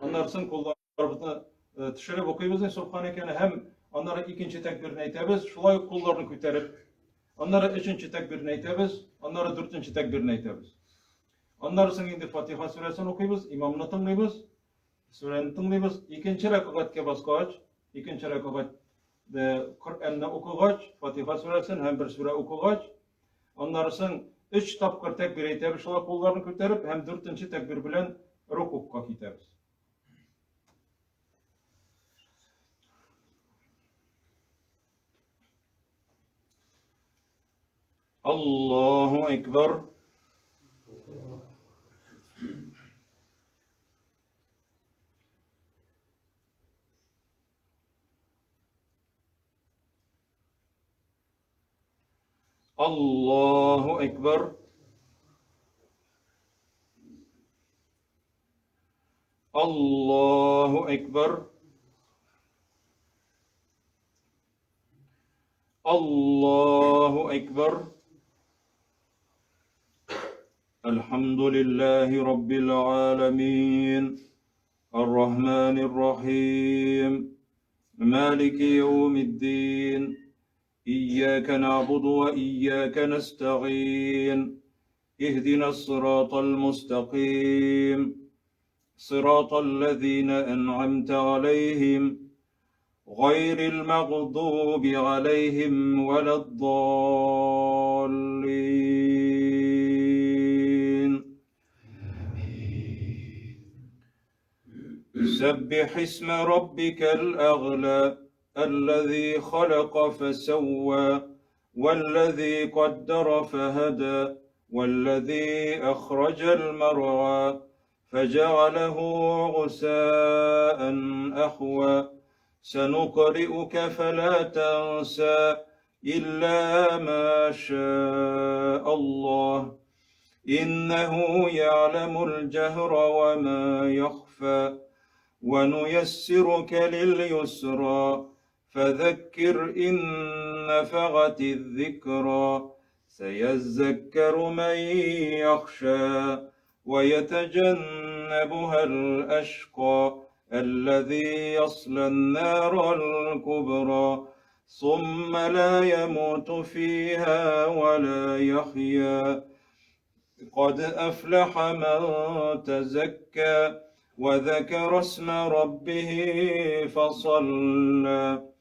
S4: Аннан соң кулларыбызны э, төшереп укыйбыз Субханәкәне һәм аннары икенче тәкбирне әйтәбез, шулай ук кулларны күтәреп. Аннары өченче тәкбирне әйтәбез, аннары дүртенче тәкбирне әйтәбез. Аннары соң инде Фатиха сүрәсен укыйбыз, имамны тыңлыйбыз, сүрәне тыңлыйбыз. Икенче рәкәгатькә баскач, икенче рәкәгать Коръәнне укыгач, Фатиха сүрәсен һәм бер сүрә укыгач, аннары соң өч тапкыр тәкбир әйтәбез, шулай кулларны күтәреп һәм дүртенче тәкбир белән рукукка китәбез. Аллаһу акбар. Аллаһу Әкбар. Аллаһу Әкбар. Аллаһу Әкбар. Әлхәмдүлилләһи Раббил аламин. Ар-Рахманир Рахим. Малики яумиддин. إياك نعبد وإياك نستعين اهدنا الصراط المستقيم صراط الذين أنعمت عليهم غير المغضوب عليهم ولا الضالين. سبح اسم ربك الأعلى الذي خلق فسوى والذي قدر فهدى والذي أخرج المرعى فجعله غثاء أحوى. سنقرئك فلا تنسى إلا ما شاء الله إنه يعلم الجهر وما يخفى ونيسرك لليسرى فذكر إن نفعت الذكرى سيذكر من يخشى ويتجنبها الأشقى الذي يصلى النار الكبرى ثم لا يموت فيها ولا يحيا. قد أفلح من تزكى وذكر اسم ربه فصلى.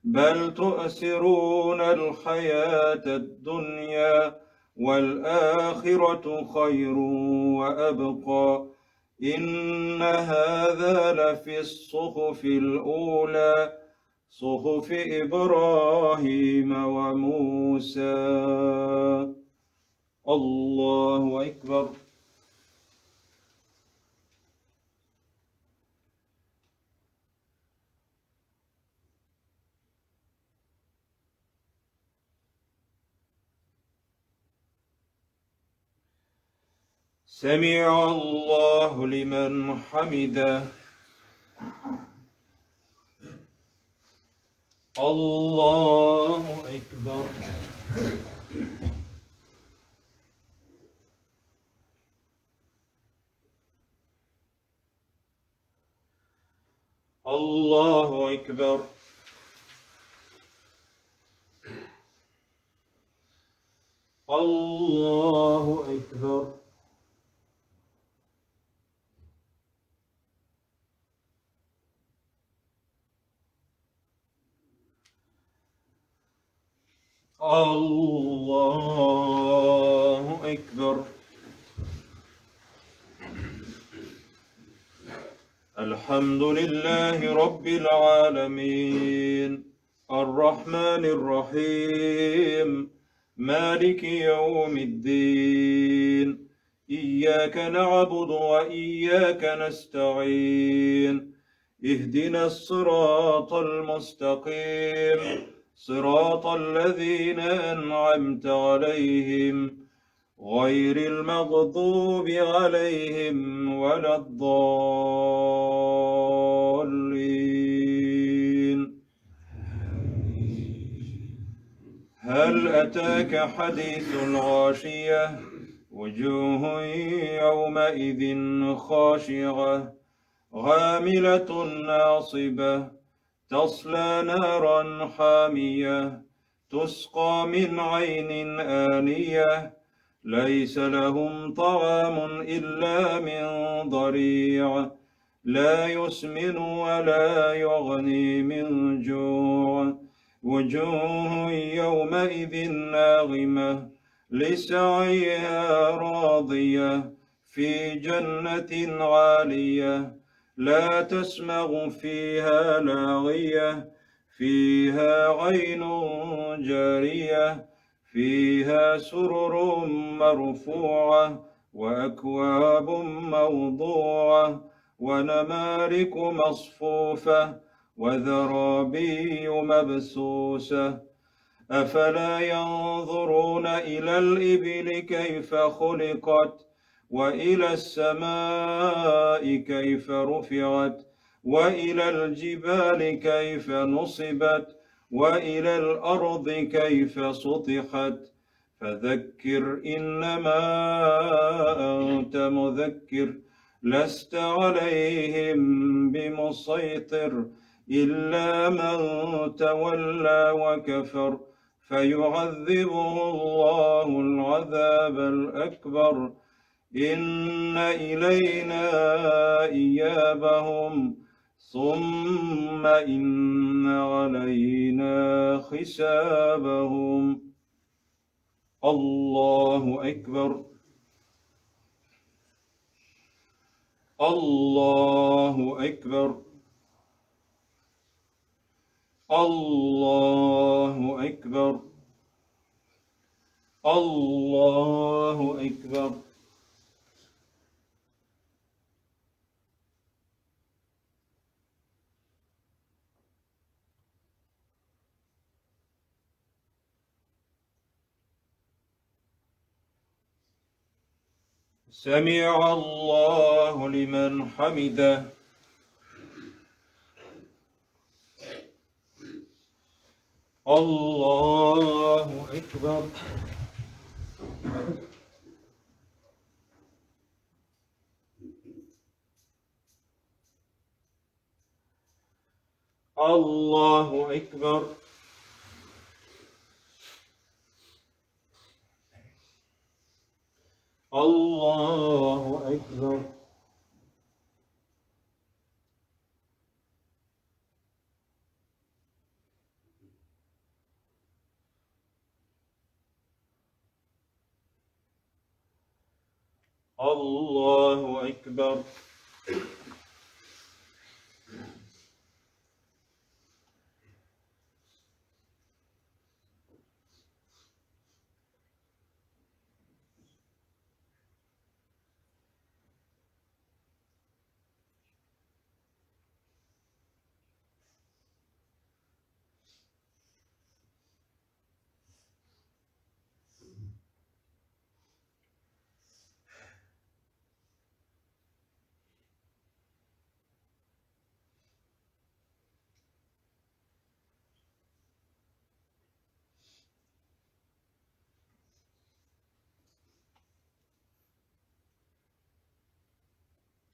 S4: بل تؤثرون الحياة الدنيا والآخرة خير وأبقى. إن هذا لفي الصحف الأولى صحف إبراهيم وموسى. الله أكبر. سمع الله لمن حمده. الله أكبر. الله أكبر. الله أكبر. الله أكبر. الحمد لله رب العالمين الرحمن الرحيم مالك يوم الدين إياك نعبد وإياك نستعين اهدنا الصراط المستقيم صراط الذين أنعمت عليهم غير المغضوب عليهم ولا الضالين. هل أتاك حديث الغاشية؟ وجوه يومئذ خاشعة عاملة ناصبة تصلى نارا حامية تسقى من عين آنية ليس لهم طعام إلا من ضريع لا يسمن ولا يغني من جوع. وجوه يومئذ ناغمة لسعيها راضية في جنة عالية لا تسمع فيها لاغية فيها عين جارية فيها سرر مرفوعة وأكواب موضوعة ونمارق مصفوفة وزرابي مبثوثة. أفلا ينظرون إلى الإبل كيف خلقت وإلى السماء كيف رفعت وإلى الجبال كيف نصبت وإلى الأرض كيف سطحت فذكر إنما أنت مذكر لست عليهم بمسيطر إلا من تولى وكفر فيعذبه الله العذاب الأكبر إن إلينا إيابهم ثم إن علينا حسابهم. الله أكبر. الله أكبر. الله أكبر. الله أكبر. سمع الله لمن حمده. الله أكبر. الله أكبر. الله أكبر. الله أكبر.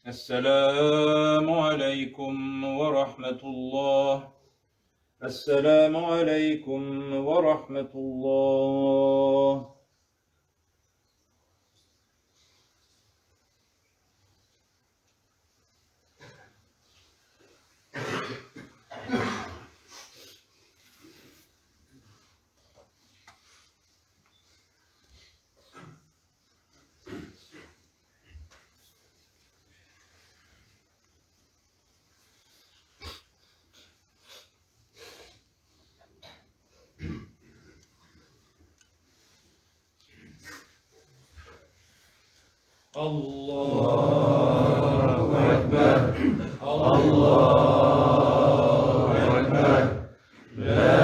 S4: السلام عليكم ورحمة الله. السلام عليكم ورحمة الله. الله أكبر. الله أكبر. لا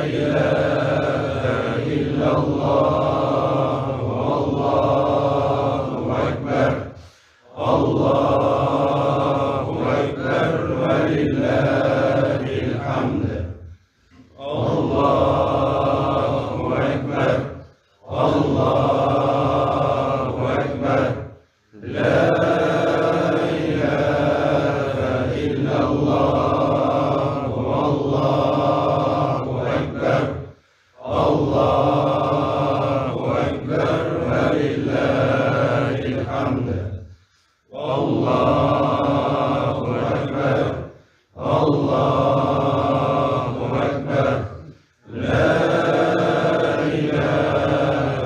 S4: إله إلا الله والله أكبر. الله أكبر ولله الحمد. الله أكبر. الله لا إله إلا الله والله أكبر. الله أكبر ولله الحمد. الله أكبر. الله أكبر. لا إله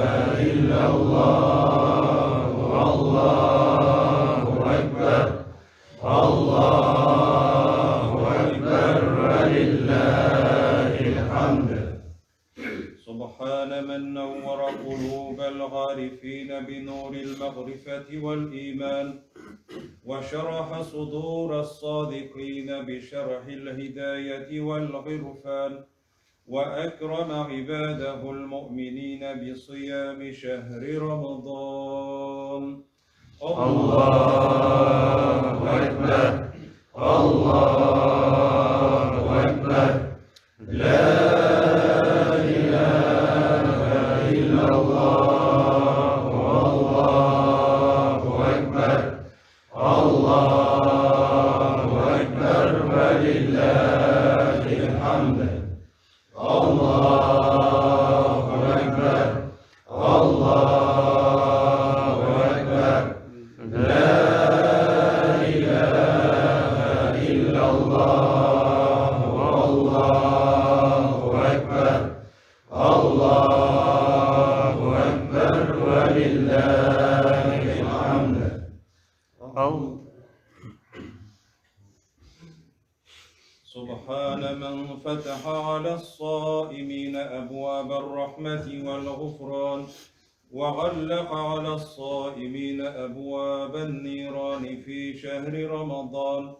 S4: إلا الله والله أكبر. الله أكبر ولله الحمد. سبحان من نور قلوب العارفين بنور المعرفة والإيمان، وشرح صدور الصادقين بشرح الهداية والعرفان، وأكرم عباده المؤمنين بصيام شهر رمضان.
S5: الله أكبر، الله أكبر، لا إله إلا الله، والله أكبر، الله أكبر، ولله الحمد. الله أكبر، الله أكبر، لا إله إلا الله، والله أكبر، الله أكبر، ولله الحمد.
S4: سبحان من فتح على الصائمين أبواب الرحمة والغفران، وغلق على الصائمين أبواب النيران في شهر رمضان،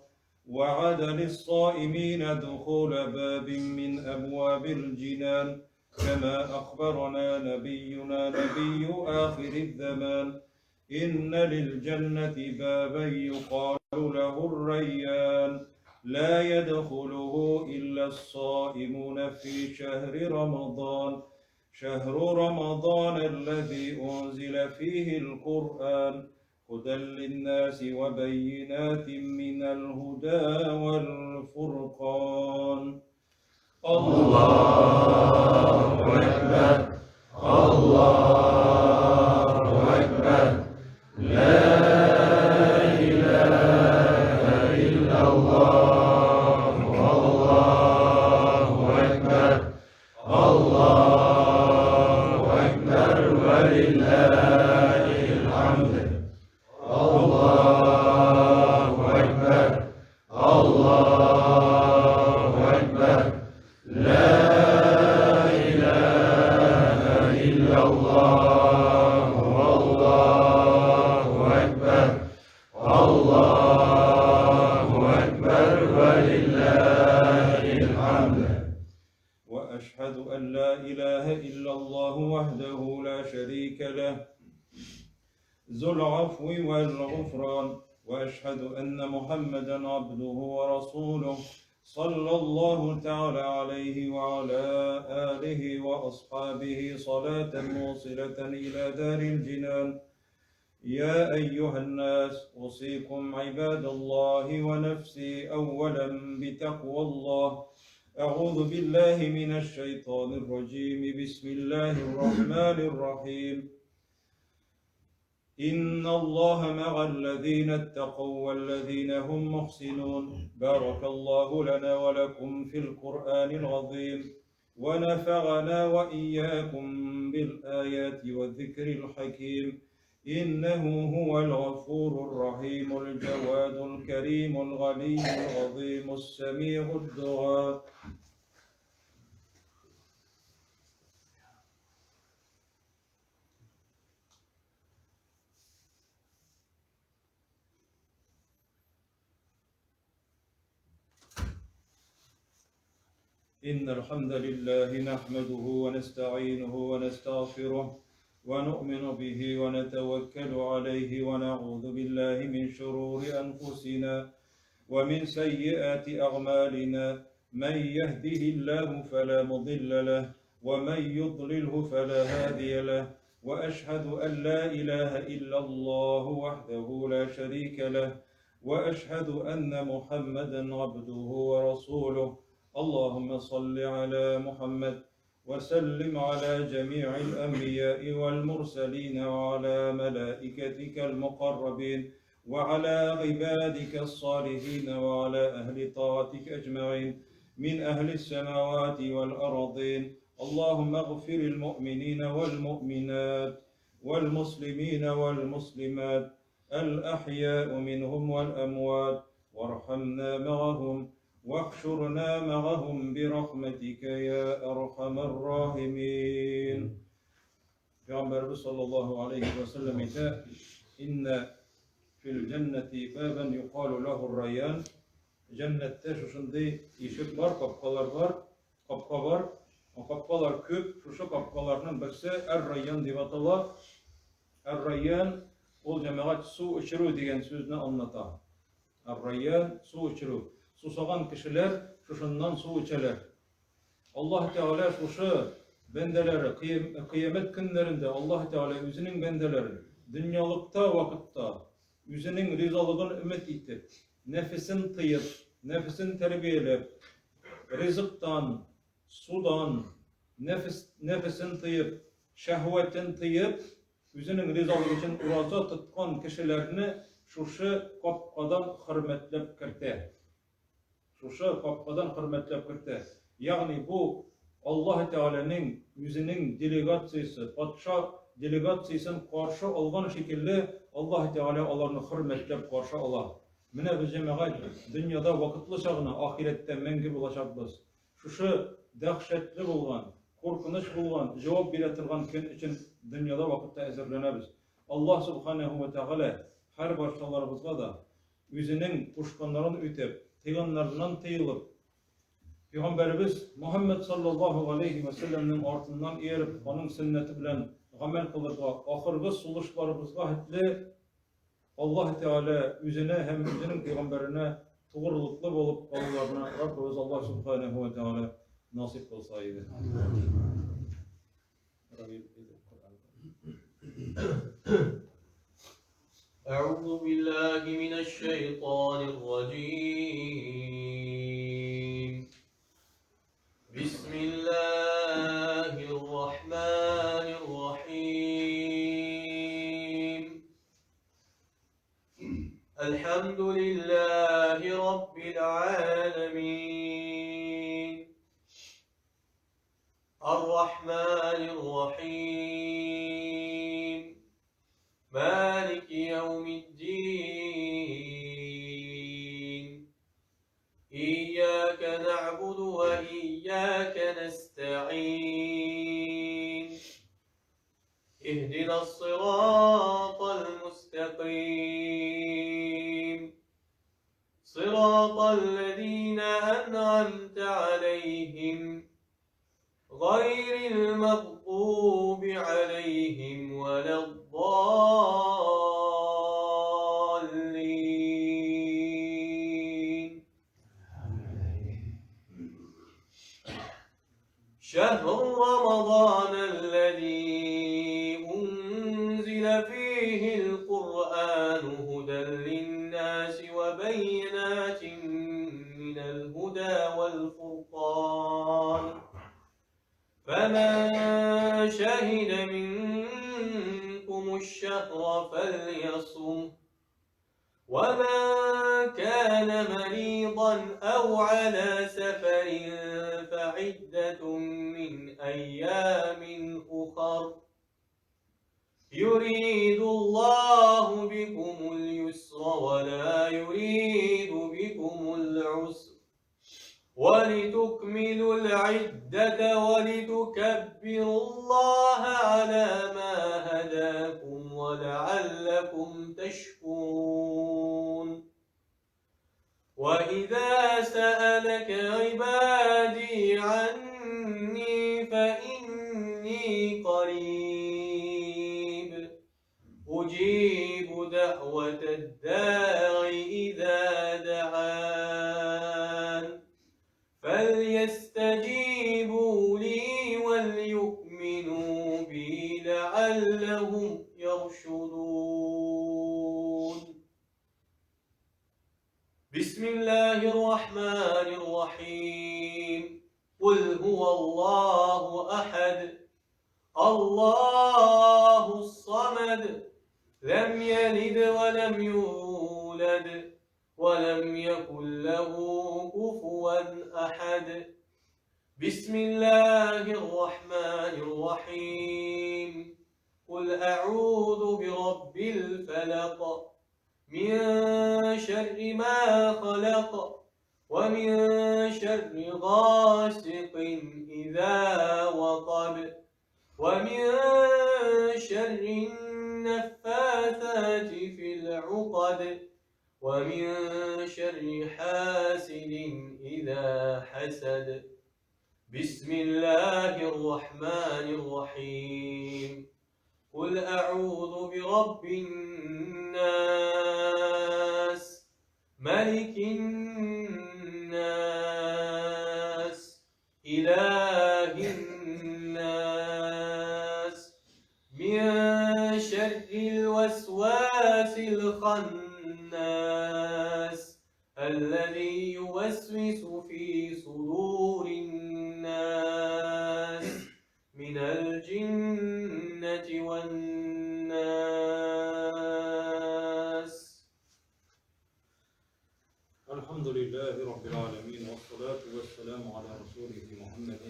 S4: وعد للصائمين دخول باب من أبواب الجنان، كما أخبرنا نبينا نبي آخر الزمان: إن للجنة بابا يقال له الريان، لا يدخله إلا الصائمون في شهر رمضان، شهر رمضان الذي أنزل فيه القرآن هدى للناس وبينات من الهدى والفرقان.
S5: الله أكبر، الله أكبر، لا إله إلا الله، والله أكبر، الله أكبر، ولله الحمد. الله أكبر، الله أكبر، لا إله إلا الله، والله أكبر، الله أكبر، ولله الحمد.
S4: وأشهد أن لا إله إلا الله وحده لا شريك له ذو العفو والغفران، وأشهد أن محمدا عبده ورسوله صلى الله تعالى عليه وعلى آله وأصحابه صلاة موصلة إلى دار الجنان. يا أيها الناس، أوصيكم عباد الله ونفسي أولا بتقوى الله. أعوذ بالله من الشيطان الرجيم. بسم الله الرحمن الرحيم. إن الله مع الذين اتقوا والذين هم محسنون. بارك الله لنا ولكم في القرآن العظيم، ونفعنا وإياكم بالآيات والذكر الحكيم. إنه هو الغفور الرحيم الجواد الكريم الغني العظيم السميع الدعاء. إن الحمد لله نحمده ونستعينه ونستغفره ونؤمن به ونتوكل عليه، ونعوذ بالله من شرور أنفسنا ومن سيئات أعمالنا. من يهده الله فلا مضل له، ومن يضلله فلا هادي له. وأشهد أن لا إله إلا الله وحده لا شريك له، وأشهد أن محمدا عبده ورسوله. اللهم صل على محمد وسلم على جميع الأنبياء والمرسلين وعلى ملائكتك المقربين وعلى عبادك الصالحين وعلى أهل طاعتك أجمعين من أهل السماوات والأرضين. اللهم اغفر المؤمنين والمؤمنات والمسلمين والمسلمات الأحياء منهم والأموات، وارحمنا معهم واحشرنا معهم برحمتك يا أرحم الراحمين. Peygamberimiz sallallahu aleyhi ve sellem ise inne fil cenneti baben yuqalu lehu rayyan. Cennette şuşunday işik var, kapkalar var, kapka var. Капкалар күп, шушы капкаларның берсе Әр-Райян дип атала. Әр-Райян ул җәмәгать су эчерү дигән сүзне аңлата. Әр-Райян су эчерү. Сусаган кешеләр шушыннан су эчәләр. Аллаһ Тәгалә шушы бәндәләре кыямәт көннәрендә Аллаһ Тәгалә үзенең бәндәләрен дөньялыкта вакытта үзенең ризалыгын өмет итеп, нәфесен тыеп, нәфесен тәрбияләп, ризыктан, судан, нәфес, нәфесен тыеп, шәһвәтен тыеп, үзенең ризалыгы өчен ураза тоткан кешеләрне шушы капкадан хөрмәтләп кертә. Шушы капкадан хөрмәтләп кертә. Ягъни бу Аллаһ Тәгаләнең үзенең делегациясе, патша делегациясен каршы алган шикелле, Аллаһ Тәгалә аларны хөрмәтләп каршы ала. Менә без җәмәгать дөньяда вакытлыча гына, ахирәттә мәңге булачакбыз. Шушы дәһшәтле булган, куркыныч булган, җавап бирә торган көн өчен дөньяда вакытта әзерләнәбез. Аллаһ Субханәһү вә Тәгалә һәр барчаларыбызга да үзенең кушканнарын үтәп, тыйганнарыннан тыелып, Пәйгамбәребез Мухаммад саллаллаһу галәйһи вә сәлләмнең артыннан ияреп, аның сөннәте белән гамәл кылырга, ахыргы сулышларыбызга хәтле Аллаһ Тәгалә үзенә һәм үзенең пәйгамбәренә тугрылыклы булып калуларына Раббыбыз Аллаһ Субханаһу ва Тәгалә насыйп кылса иде.
S6: أعوذ بالله من الشيطان الرجيم بسم الله الرحمن الرحيم الحمد لله رب العالمين الرحمن الرحيم مالك يوم الدين إياك نعبد وإياك نستعين اهدنا الصراط المستقيم صراط الذين أنعمت عليهم غير المغضوب عليهم ولا الضالين شهر رمضان الذي أنزل فيه القرآن هدى للناس وبينات من الهدى والفرقان فمن شهد منكم الشهر فليصم ومن كان مريضا أو على سفر فعدة من أيام أخر يريد الله بكم اليسر ولا يريد بكم العسر ولتكملوا العدة ولتكبروا الله على ما هداكم ولعلكم تشكرون وإذا سألك عبادي عني فإني قريب أجيب دعوة الداع إذا دعان فليستجيبوا لي وليؤمنوا بي لعلهم يرشدون بسم الله الرحمن الرحيم قل هو الله أحد الله الصمد لم يلد ولم يولد ولم يكن له كفوا أحد بسم الله الرحمن الرحيم قل أعوذ برب الفلق من شر ما خلق ومن شر غاسق إذا وقب ومن شر النفاثات في العقد ومن شر حاسد إذا حسد بسم الله الرحمن الرحيم قل أعوذ برب الناس ملك الناس إله الناس من شر الوسواس الخناس الذي يوسوس في صدور الناس من الجنة والناس.
S4: الحمد لله رب العالمين والصلاة والسلام على رسوله محمد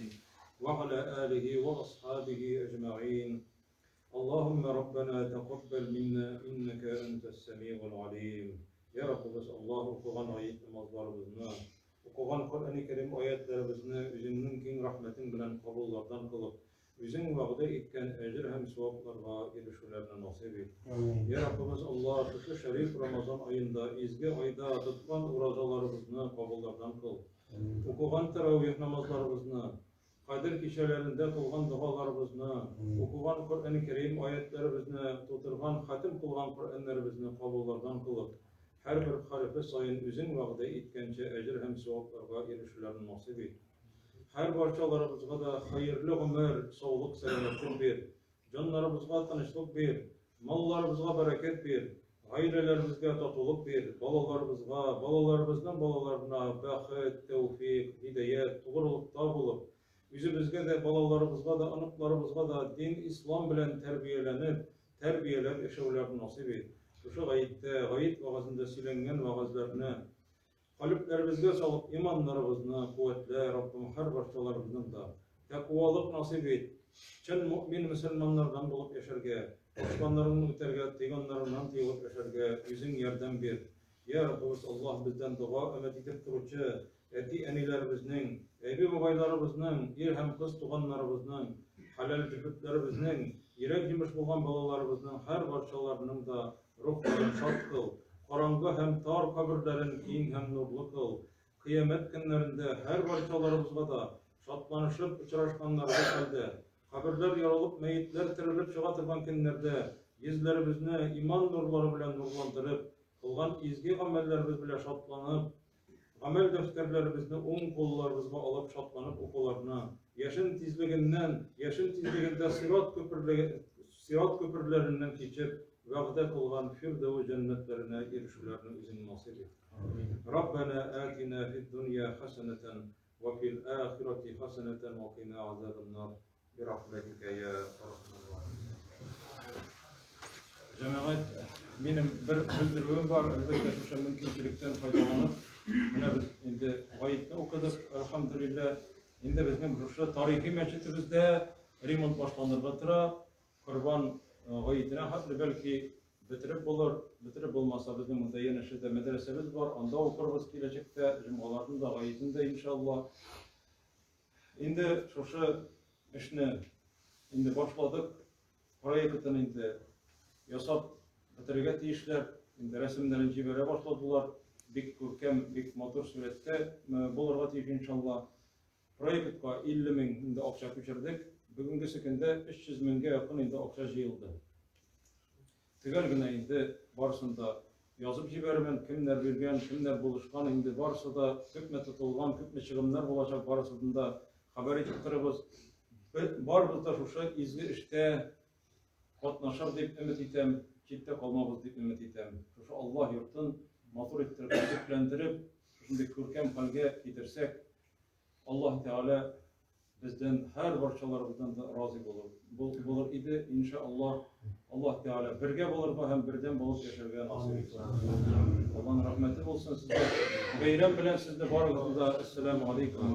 S4: وعلى آله وأصحابه أجمعين. اللهم ربنا تقبل منا إنك أنت السميع العليم. Ya Rabbimiz Allah, укыган аят намазларыбызны, укыган Коръәни Кәрим аятларыбызны үзеңнең киң рәхмәтең белән кабуллардан кылып, үзең вәгъдә иткән әҗер һәм савапларга ирешүләрне насыйп ит. Я Раббыбыз Аллаһ, шушы шәриф Рамазан аенда, изге айда тоткан уразаларыбызны кабуллардан кыл. Укыган таравих намазларыбызны, Кадер кичәләрендә кылган догаларыбызны, укыган Коръәни Кәрим аятларыбызны, тутырган, хатим кылган Коръәннәребезне кабуллардан кылып, һәрбер хәрефе саен үзең вәгъдә иткәнчә әҗер һәм савапларга ирешүләрне насыйп ит. Һәр барчаларыбызга да хәерле гомер, саулык, сәламәтлек бир. Җаннарыбызга тынычлык бир, малларыбызга бәрәкәт бир, гаиләләребезгә татулык бир, балаларыбызга, балаларыбызның балаларына бәхет, тәүфик, һидаят, тугрылыкта булып, үзебезгә дә, балаларыбызга да, оныкларыбызга да дин ислам белән тәрбияләнеп, тәрбияләп яшәүләрне насыйп ит. Шушы гаеттә, гает вәгазендә сөйләнгән вәгазьләрне калебләребезгә салып, иманнарыбызны куәтлә, Раббым, һәр барчаларыбызның да тәкъвалык насыйп ит. Чын мөэмин мөселманнардан булып яшәргә, кушканнарыңны үтәргә, тыйганнарыңнан тыелып яшәргә үзең ярдәм бир. Я Раббыбыз Аллаһ, бездән дога өмет итеп торучы әти-әниләребезнең, әби-бабайларыбызның, ир һәм кыз туганнарыбызның, хәләл җефетләребезнең, йөрәк җимеш булган балаларыбызның һәр барчаларының да рухларын шат кыл, караңгы һәм тар каберләрен киң һәм нурлы кыл. Кыямәт көннәрендә һәр барчаларыбызга да шатланышып очрашканнарга хәлдә, каберләр ярылып, мәетләр терелеп чыга торган көннәрдә йөзләребезне иман нурлары белән нурландырып, кылган изге гамәлләребез белән шатланып, гамәл дәфтәрләребезне уң кулларыбызга алып шатланып укуларны, яшен тизлегеннән, яшен тизлегендә сират күперлеге, сират күперләреннән кичеп, вәгъдә кылган Фирдәүс җәннәтләренә ирешүләрне үзең насыйп ит. Раббана атина фид дөнья хәсәнәтән ва фил ахирати хәсәнәтән ва кина азабан-нар бирахмәтикә я архамар рахимин. Җәмәгать, минем бер белдерүем бар, әлбәттә, шушы мөмкинчелектән файдаланып, менә без инде гаетне укыдык, әлхәмдүлилләһ. Инде безнең шушы тарихи мәчетебездә ремонт башланырга тора. Корбан гаетенә хәтле бәлки бетереп булыр, бетереп булмаса, безнең монда янәшәдә мәдрәсәбез бар, анда укырбыз киләчәктә, җомгаларны да, гаетен дә, иншалла. Инде шушы эшне инде башладык, проектын инде ясап бетерергә тиешләр, инде рәсемнәрен җибәрә башладылар, бик күркәм, бик матур сурәттә булырга тиеш, иншалла. Проектка 50 мең инде акча күчердек. Бүгенгесе көндә 300 меңгә якын инде акча җыелды. Төгәл генә инде барысын да язып җибәрермен, кемнәр биргән, кемнәр булышкан, инде барысы да күпме тотылган, күпме чыгымнар булачак, барысын да хәбәр итеп торырбыз. Барыбыз да шушы изге эштә катнашыр дип өмет итәм, читтә калмабыз дип өмет итәм. Шушы Аллаһ йортын матур иттереп, төзекләндереп, шушындый күркәм хәлгә китерсәк, Аллаһ Тәгалә бездән һәр барчаларыбыздан да разый булыр, булыр иде, иншаллаһ. Аллаһ Тәгалә бергә булырга һәм бердәм булып яшәргә насыйп итсен. Аллаһның рәхмәте булсын сезгә. Бәйрәм белән сезне барыгызны да. Ассаламу алейкум.